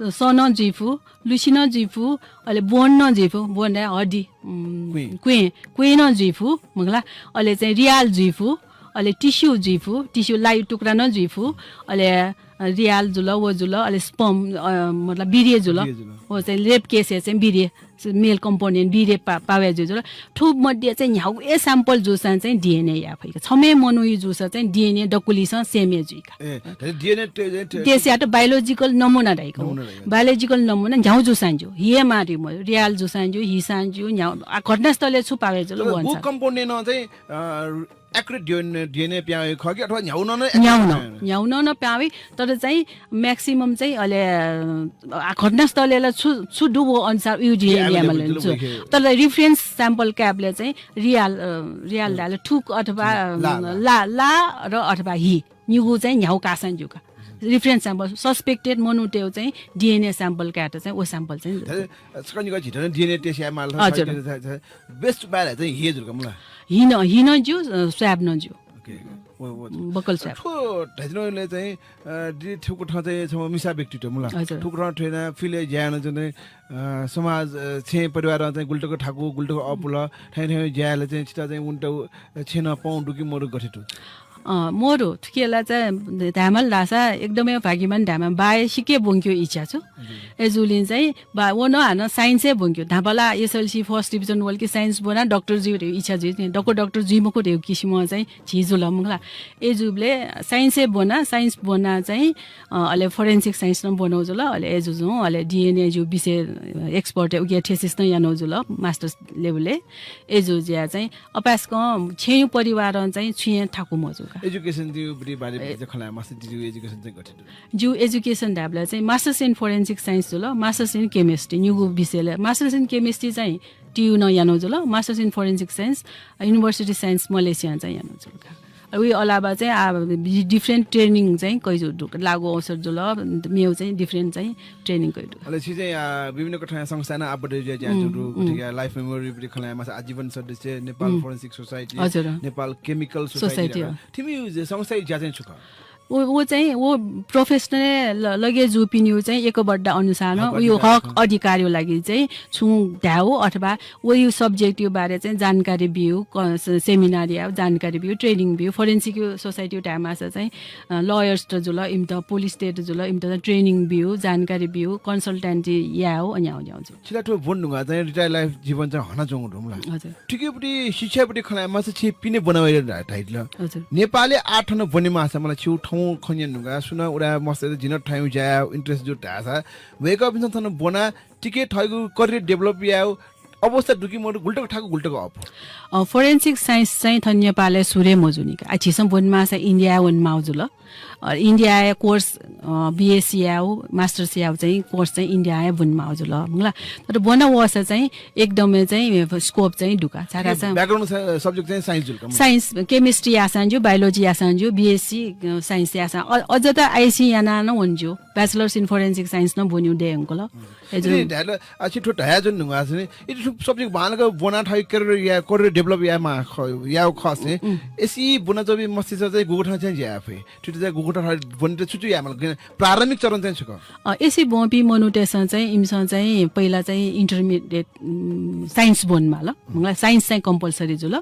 स नं जुइफु, लुछि नं जुइफु, अले बोन नं जुइफु, बोन धाइ हड्डी, उम्, क्वेँ। क्वेँ, क्वेँ नं जुइफु, मखुला, अले चाहिँ रियाल जुइफु, अले टिस्यु जुइफु, टिस्यु लाइव टुक्रा नं जुइफु, अले, अ, रियाल जुल, व जुल, अले स्पर्म, अ, मतलब वीर्य जुल, वीर्य जुल। व चाहिँ रेप केसय् चाहिँ वीर्य, मेल कम्पोनेन्ट वीर्य पा-, पावय् जुइ जुल। थुमध्ये चाहिँ न्ह्यागु हे स्याम्पल जूसां चाहिँ डिएनए याये फइ का। छम्ह मनूया जूसा चाहिँ डिएनए दक्वलिसं सेम हे जुइ का। ए, धैर्य डिएनए टे-, टे-, देशयात बायोलोजिकल नमुना धाइ का। नमुना धाइ का। बायोलोजिकल नमुना न्ह्यागु जूसां ज्यू। हि हे माः रि मज्यू, रियाल जूसां ज्यू, हिसां ज्यू, न्ह्यागु, आ, घटनास्थलय् छु पावय् जुल, तर व गु अनुसार। कम्पोनेन्ट नं चाहिँ, अ, एक्युरेट डिएनए, डिएनए प्यावय् खः कि अथवा न्ह्यागु नं नं न्ह्यागु नं, एक्युरेट प्यावय्? न्ह्यागु नं नं प्यावय्, तर चाहिँ म्याक्सिमम चाहिँ अले, अ, घटनास्थलय् ला छु, छु दु व अनुसार उयो डिएनए या अवेलेबल मतलब दु। उखे। तर रेफरेन्स स्याम्पल क्यापले चाहिँ रियाल, अ, रियाल धाल थुक अथवा ला, ला, ला। ला, ला र अथवा हि। निगू चाहिँ न्ह्यागु कासां ज्यू का। रेफरेन्स स्याम्पल, सस्पेक्टेड मनूतय् चाहिँ डिएनए स्याम्पल कायेत चाहिँ व स्याम्पल चाहिँ धैर्य, अ, सकल निगः झीत नं डिएनए टेस्ट याये माल, हजुर। बेस्ट बाय् चाहिँ हि जुल का मला। हि नं, हि नं ज्यू, अ, स्वाब नं ज्यू। Okay, okay. व, व, बकल स्वाब। थ्व धाइदिनु चाहिँ, अ, दि थुकथं चाहिँ छम्ह मिसा व्यक्तित्व मला। हजुर। थुकथं थ्वय् याना फिल्डय् ज्या याना चाहिँ, अ, समाज, अ, छेँ परिवारं चाहिँ गुलि तक थाकु, गुलि तक अःपुल, थें थें ज्या याना चाहिँ छितः चाहिँ वनेत, अ, छेँनं पौ दु कि मरु गथे दु? अ, मरु, थुकिया ला चाहिँ धायेमाल धाःसा एकदमै भाग्यमान धायेमाल, बाय् सिक्क ब्वंकेगु इच्छा छु। हजुर। अय्‌जूगुलिं चाहिँ बा, व नं हानं साइन्सय् ब्वंकेगु। न्हापा ला एसएलसी फर्स्ट डिभिजन वल कि साइन्स ब्वना डाक्टर जुइ धइगु इच्छा जुइ, दक्व डाक्टर जुइ मखु धइगु किसिमं चाहिँ झी जुल मखुला। अय्‌जूबलय् साइन्सय् ब्वना, साइन्स ब्वना चाहिँ, अ, अले फोरेन्सिक साइन्स नं ब्वनागु जुल, अले अय्‌जूजुं अले डिएनए ज्यू विषय, अ, एक्सपर्ट उकिया थेसिस नं यानागु जुल, मास्टर्स लेभलय्। अय्‌जूजुया चाहिँ अपाय्‌सकं छेँयु परिवारं चाहिँ छुं हे थाकु मजू का। एजुकेसन दिउ बुटी बारे ए- भित्र खँ ल्हाये मास्टर दिउ एजुकेसन चाहिँ गथे दु? ज्यू एजुकेसन धायेबलय् चाहिँ Masters in Forensic Science जुल, Masters in Chemistry निगू विषयलय्, Masters in Chemistry चाहिँ टियु नं यानागु जुल, Masters in Forensic Science, University Science Malaysia चाहिँ यानागु जुल का। अले उइ अलावा चाहिँ आ, डि-, डिफरेन्ट ट्रेनिङ चाहिँ कइ जु-, दु-, लागु अवसर जुल, मेउ चाहिँ डिफरेन्ट चाहिँ ट्रेनिङ कइ दु। अले छि चाहिँ, आ, विभिन्न कथंया संस्थाय् नं आबद्ध जुया ज्या उम्, जु दु, उम्। गथेकि लाइफ मेमोरी बुटी खँ ल्हाये मास्टर आजीवन सदस्य, नेपाल उम्। फोरेन्सिक सोसाइटी, हजुर। नेपाल केमिकल सोसाइटी, सोसाइटी, अ। थिमि संस्थाय् ज्या चाहिँ छु खः? व, व चाहिँ, व प्रोफेसनल ल-, लगे जूपिनिउ चाहिँ एकबद्ध अनुसार नं हक उयो अधिकार हक अधिकारयो लागि चाहिँ छुं धायेउ अथवा वयु सब्जेक्टयो बारे चाहिँ जानकारी बिउ, क-, स-, सेमिनार याउ, जानकारी बिउ, ट्रेनिङ बिउ, फोरेन्सिकयो सोसाइटीयो धायेमासा चाहिँ, अ, लयर्सत जुल, इमित पुलिसतय्‌त जुल, इमित ट्रेनिङ बिउ, जानकारी बिउ, कन्सल्टेन्ट याउ, अन्याउ, अन्याउ जुल। छिला थ्व ब्वने धुंकाः चाहिँ रिटायर लाइफ जीवन चाहिँ हनाच्वंगु दु मला। हजुर। थुकियो बुटी शिक्षा बुटी खँ ल्हाये मास्टर छि पिने ब्वना वया धा-, धाइदिल। हजुर। नेपालय् आः थन ब्वने मास्टर मला छिउ थौं खँ न्यने धुंकाः सुनां उदाय् मस्त जिन थौं ज्या interest जु धाःसा वय्‌कःपिन्सं थन ब्वना तिके थःगु career develop याउ अवस्था दु कि मरु गुलि तक थाकु गुलि तक अःपु? अ, फोरेन्सिक साइन्स चाहिँ थन नेपालय् सुरु हे मजूनि का। आ, झीसं ब्वने मास्टर इन्डियाय् वने माउ जुल। अ, इन्डियाय् कोर्स, अ, बिएससी याउ, मास्टर्स याउ चाहिँ कोर्स चाहिँ इन्डियाय् ब्वने माउ जुल, मखुला। तर ब्वना वःसा चाहिँ एकदमै चाहिँ स्कोप चाहिँ दु का। छाय् धाःसा background स-, subject चाहिँ साइन्स जुल का? साइन्स, केमिस्ट्री यासां ज्यू, बायोलोजी यासां ज्यू, बिएससी, अ, साइन्स यासां, अ, अझ त आइएससी याना नं वने ज्यू, Bachelors in Forensic Science नं ब्वनेउ दयेधुंकल। अय्‌जूगुलिं धायेल, आ, छि थ्व धयाच्वने धुंकाः चाहिँ, यदि थ्व subject बांलाक ब्वना थः career या, career develop याये माः ख-, याउ खःसा, उम्। एसी ब्वना जूपिं मस्तिष्क चाहिँ गुगु थें चाहिँ ज्या याये फइ? थुइत चाहिँ गुगु थें ब्वनेत छु छु याये माल? प्रारम्भिक चरण चाहिँ छु खः? अ, एसी ब्वंपिं मनूतय्‌सं चाहिँ, इमिसं चाहिँ पहिला चाहिँ intermediate, उम्, साइन्स ब्वने माल। मखुला, साइन्स चाहिँ compulsory जुल।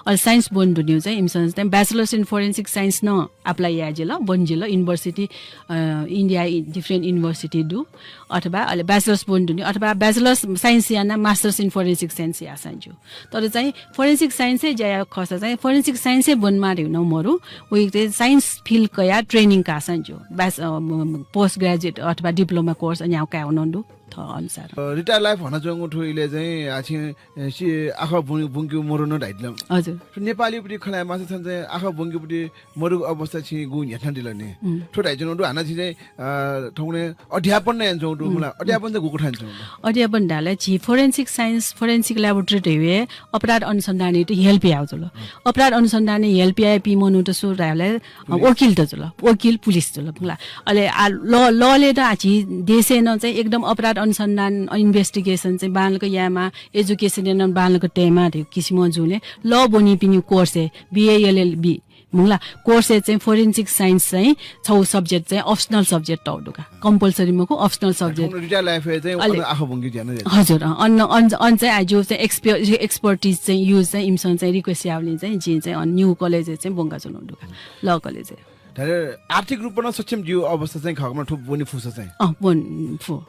अले साइन्स ब्वने धुनिउ चाहिँ इमिसं चाहिँ Bachelors in Forensic Science नं apply याये जिल, ब्वने जिल, university, अ, इन्डियाय् different university दु, अथवा अले bachelors ब्वने धुनि, अथवा bachelors signs Yana masters in forensic science यासां ज्यू। तर चाहिँ फोरेन्सिक साइन्सय् ज्या याउ खःसा चाहिँ फोरेन्सिक साइन्सय् ब्वने माः धइगु नं मरु, उइ चाहिँ साइन्स फिल्ड कयाः ट्रेनिङ काःसां ज्यू। ब्याच-, अ, म-, म-, पोस्ट ग्रेजुएट अथवा डिप्लोमा कोर्स अन्याउ कायेउ नं दु, थः अनुसार। अ, रिटायर लाइफ हनाच्वंगु थ्व इलय् चाहिँ आ, छिं, अ, सि-, आखः ब्वं-, ब्वंकेउ मरु नं धाइदिल। हजुर। थ्व नेपालय् बुटी खँ ल्हाये मास्टर थन चाहिँ आखः ब्वंकेउ बुटी मरुगु अवस्था छिं गु न्ह्यथना दिल नि। उम्। थ्व धाइच्वंगु दु, हानं छि चाहिँ, अ, थौंकन्हय् अध्यापन नं यानाच्वंगु दु, उम्। मला। अध्यापन चाहिँ गुकथं यानाच्वंगु दु? अध्यापन धाःसा झी फोरेन्सिक साइन्स, फोरेन्सिक ल्याबोरेटरीत हे अपराध अनुसन्धानयात help याउ जुल। उम्। अपराध अनुसन्धानय् help याइपिं मनूत सु धाःसा, अ, पुलिस। वकिलत जुल, वकिल पुलिस जुल, मखुला। अले आ, ल-, लले नं आ झी देशय् नं चाहिँ एकदम अपराध अनुसन्धान, investigation चाहिँ बांलाक यायेमाः, एजुकेसनय् नं बांलाक तयेमाः धइगु किसिमं जूलें ल ब्वनीपिनिउ कोर्सय् बिए एलएलबी मुंला कोर्सय् चाहिँ फोरेन्सिक साइन्स चाहिँ छौ सब्जेक्ट चाहिँ अप्सनल सब्जेक्ट तौ दुका। कम्पल्सरी मखु, अप्सनल सब्जेक्ट। रिटायर लाइफय् चाहिँ अले अन आखा भंगि ज्यान ज्या। हजुर, अ, अन, अन, अन चाहिँ आ, ज्यू चाहिँ एक्सपे-, एक्सपर्टिज चाहिँ युज चाहिँ इमिसं चाहिँ रिक्वेस्ट यावलिं चाहिँ जिं चाहिँ अन न्यू कलेजय् चाहिँ ब्वंका च्वनु दुका। ल कलेजय्। धारे आर्थिक रूपं सक्षम ज्यू अवस्था चाहिँ खःकमा थुप ब्वने फुसा चाहिँ। अँ, ब्वन फु।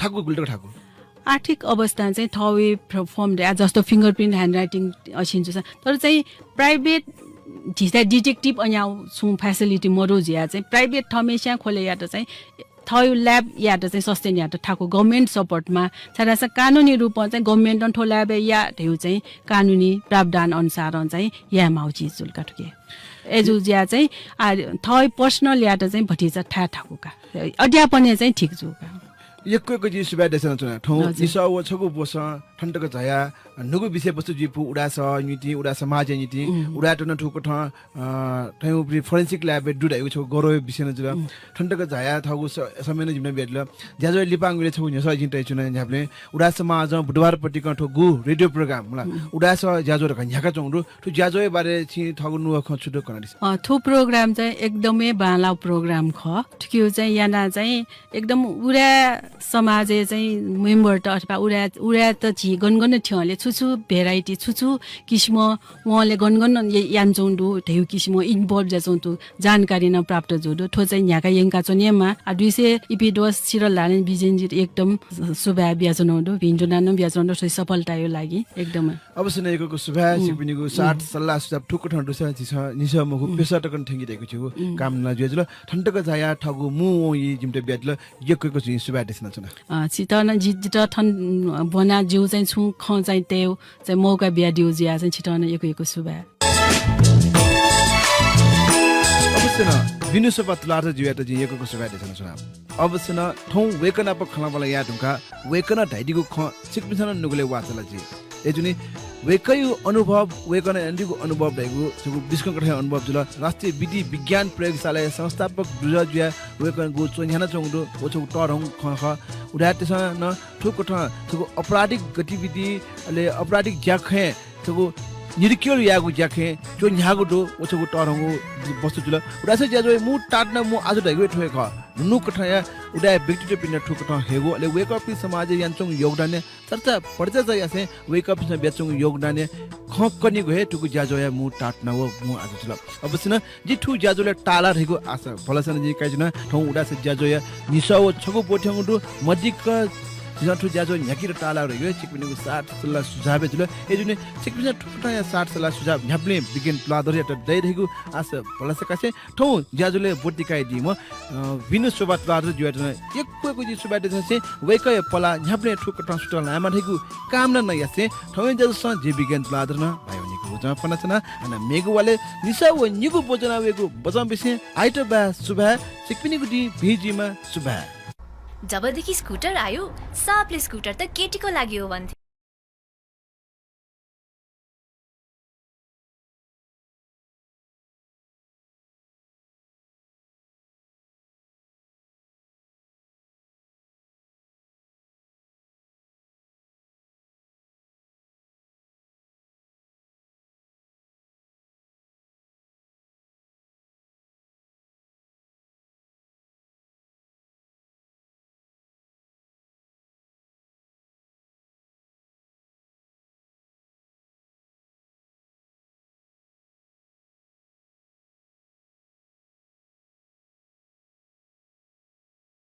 थाकु गुल्टक थाकु। आर्थिक अवस्था चाहिँ थवे फ्र-, फर्म दया जस्तो फिंगरप्रिन्ट ह्यान्डराइटिङ असिन जुसा। तर चाहिँ प्राइभेट झिसा डिटेक्टिभ अन्याउ छुं फ्यासिलिटी मरु जिया चाहिँ प्राइभेट थमेस्या खोले यात चाहिँ थयु ल्याब यात चाहिँ सस्टेन यात थाकु गभर्नमेन्ट सपोर्टमा छाडासा कानुनी रूपं चाहिँ गभर्नमेन्टं थो ल्याब या धयु चाहिँ कानुनी प्रावधान अनुसार चाहिँ या माउ चिज जुल का थुके। एजु जिया चाहिँ आ, थय पर्सनल यात चाहिँ भतिचा थाय् थाकु का। अध्यापनय् चाहिँ ठीक जू का। यक्व यक्व जिं सुभाय् देछाना च्वना। थौं हजुर। निसः व छगू ब्वसं थन तक झाया नुगु विषयवस्तु जुइपु उदास निंतिं, उदास समाजया निंतिं, उम्। उदाय् तन थुकथं, अ, थौं उपरि फोरेन्सिक ल्याबय् दु धाइगु छगू गौरवया विषय नं जुल। उम्। थन तक झाया थःगु स-, समय नं जिमित बियादिल। ज्याझ्वः लिपांगुलय् छगू न्ह्यसः जिं तयाच्वना न्ह्याबलें उदास समाजं बुधबार पतिकं थ्व गु रेडियो प्रोग्राम मला। उम्। उदास ज्याझ्वः धकाः न्ह्याका च्वंगु दु। थ्व ज्याझ्वःया बारे छिं थःगु नुगः खँ छु दु कनादिसँ। अ, थ्व प्रोग्राम चाहिँ एकदमै बांलाउ प्रोग्राम खः। थुकियु चाहिँ याना चाहिँ एकदम उदाय् समाजय् चाहिँ मेम्बरत अथवा उदाय्, उदाय्‌त झी गन गन थ्यंले छु छु भेराइटी, छु छु किसिम वंले गन गन या-, यानाच्वंगु दु, धेउ किसिम इन्भल्भ जुयाच्वंगु दु, जानकारी नं प्राप्त जू दु। थ्व चाहिँ न्ह्याका यंका च्वनेमा। आ, दुई सय इपिदोस सिरल लाने बिजेन्जित एकदम सुभाय् बियाच्वनागु दु, भिन्तुना नं बियाच्वनागु दु, थ्व सफलताया लागि एकदमै। अवश्य नं यक्व यक्व सुभाय्, उम्। छिकपिनिगु साथ, उम्। सल्लाह, सुझाव थुकथं दुसा झीसं निसः मखु, उम्। पेसा तकं थ्यंके धइगु छिगु उम्। कामना जुयाच्वल। थन तक झाया थःगु मू वं यि जिमित बियादिल, यक्व यक्व जिं सुभाय् देछाना च्वना। अ, छितः नं जि-, जितः थन, अ, ब्वना ज्यू चाहिँ छुं खँ चाहिँ तयेउ चाहिँ मौका बियादिउ जुया चाहिँ छितः नं यक्व यक्व सुभाय्। अवश्य नं, बिनु सोपा तुलाधर ज्यूयात जिं यक्व यक्व सुभाय् देछाना च्वना। अवश्य नं, थौं वय्कः नाप खँल्हाबल्हा याये धुंकाः वय्कलं धयादीगु खँ छिकपिन्सं नं नुगलय् वाचल जि। अय्जूगुलिं वय्कःया अनुभव, वय्कलं यानादीगु अनुभव धइगु छगू बिस्कं कथंया अनुभव जुल। राष्ट्रिय विधि विज्ञान प्रयोगशालाया संस्थापक दुजः जुयाः वय्कःगु च्वन्ह्यानाच्वंगु दु, व छगू तःधंगु खँ खः। उदाय्‌तय्सं नं थुकथं छगू आपराधिक गतिविधि, अले आपराधिक ज्याखँय् छगू निरीक्षण यायेगु ज्याखँय् च्वन्ह्याःगु दु, व छगू तःधंगु वस्तु जुल। उदाय्‌त ज्याझ्वःया मू ताःतना मू आजु धइगु थ्व हे खः। न्हून्हू कथंया उदाय् व्यक्तित्वपिन्त थुकथं हयेगु, अले वय्कःपिं समाजय् यानाच्वंगु योगदानय् चर्चा परिचर्चा यासें वय्कःपिन्सं बियाच्वंगु योगदानय् खँ कनेगु हे थुगु ज्याझ्वःया मू ताःतना व मू आजु जुल। अवश्य नं जि थुगु ज्याझ्वलय् ताःला धइगु आशा भलसा नं जिं कयाच्वना। थौं उदाय् ज्याझ्वःया न्हिसः व छगू ब्वथ्यंगु दु। मदिक्क झीसं थुगु ज्याझ्वः न्ह्याकेत ताःला धइगु हे छिकपिनिगु साथ सल्लाह सुझावय् जुल। अय्जूगुलिं छिकपिन्सं थुकथंया साथ सल्लाह सुझाव न्ह्याबलें विज्ञान तुलाधरयात दइ धइगु आशा भलसा कासें थौं ज्याझ्वलय् ब्वति कयादीम्ह, अ, बिनु सोपा तुलाधर ज्यूयात नं यक्व यक्व जिं सुभाय् देछासें वय्कःया पलाः न्ह्याबलें थुकथं सुथय् लायेमा धइगु कामना नं यासें थौंया ज्याझ्वलय् जि विज्ञान तुलाधर नं भाय् वनेगु उजं फ्वनाच्वना। हानं मेगु वालय् निसः व निगू ब्व ज्वना वयेगु बचं बिसें आइतबाः सुभाय्, छिकपिनिगु दिं भिं जुइमा सुभाय्। जबदेखि स्कुटर आयो, सबले स्कुटर त केटीको लागि हो भन्थे।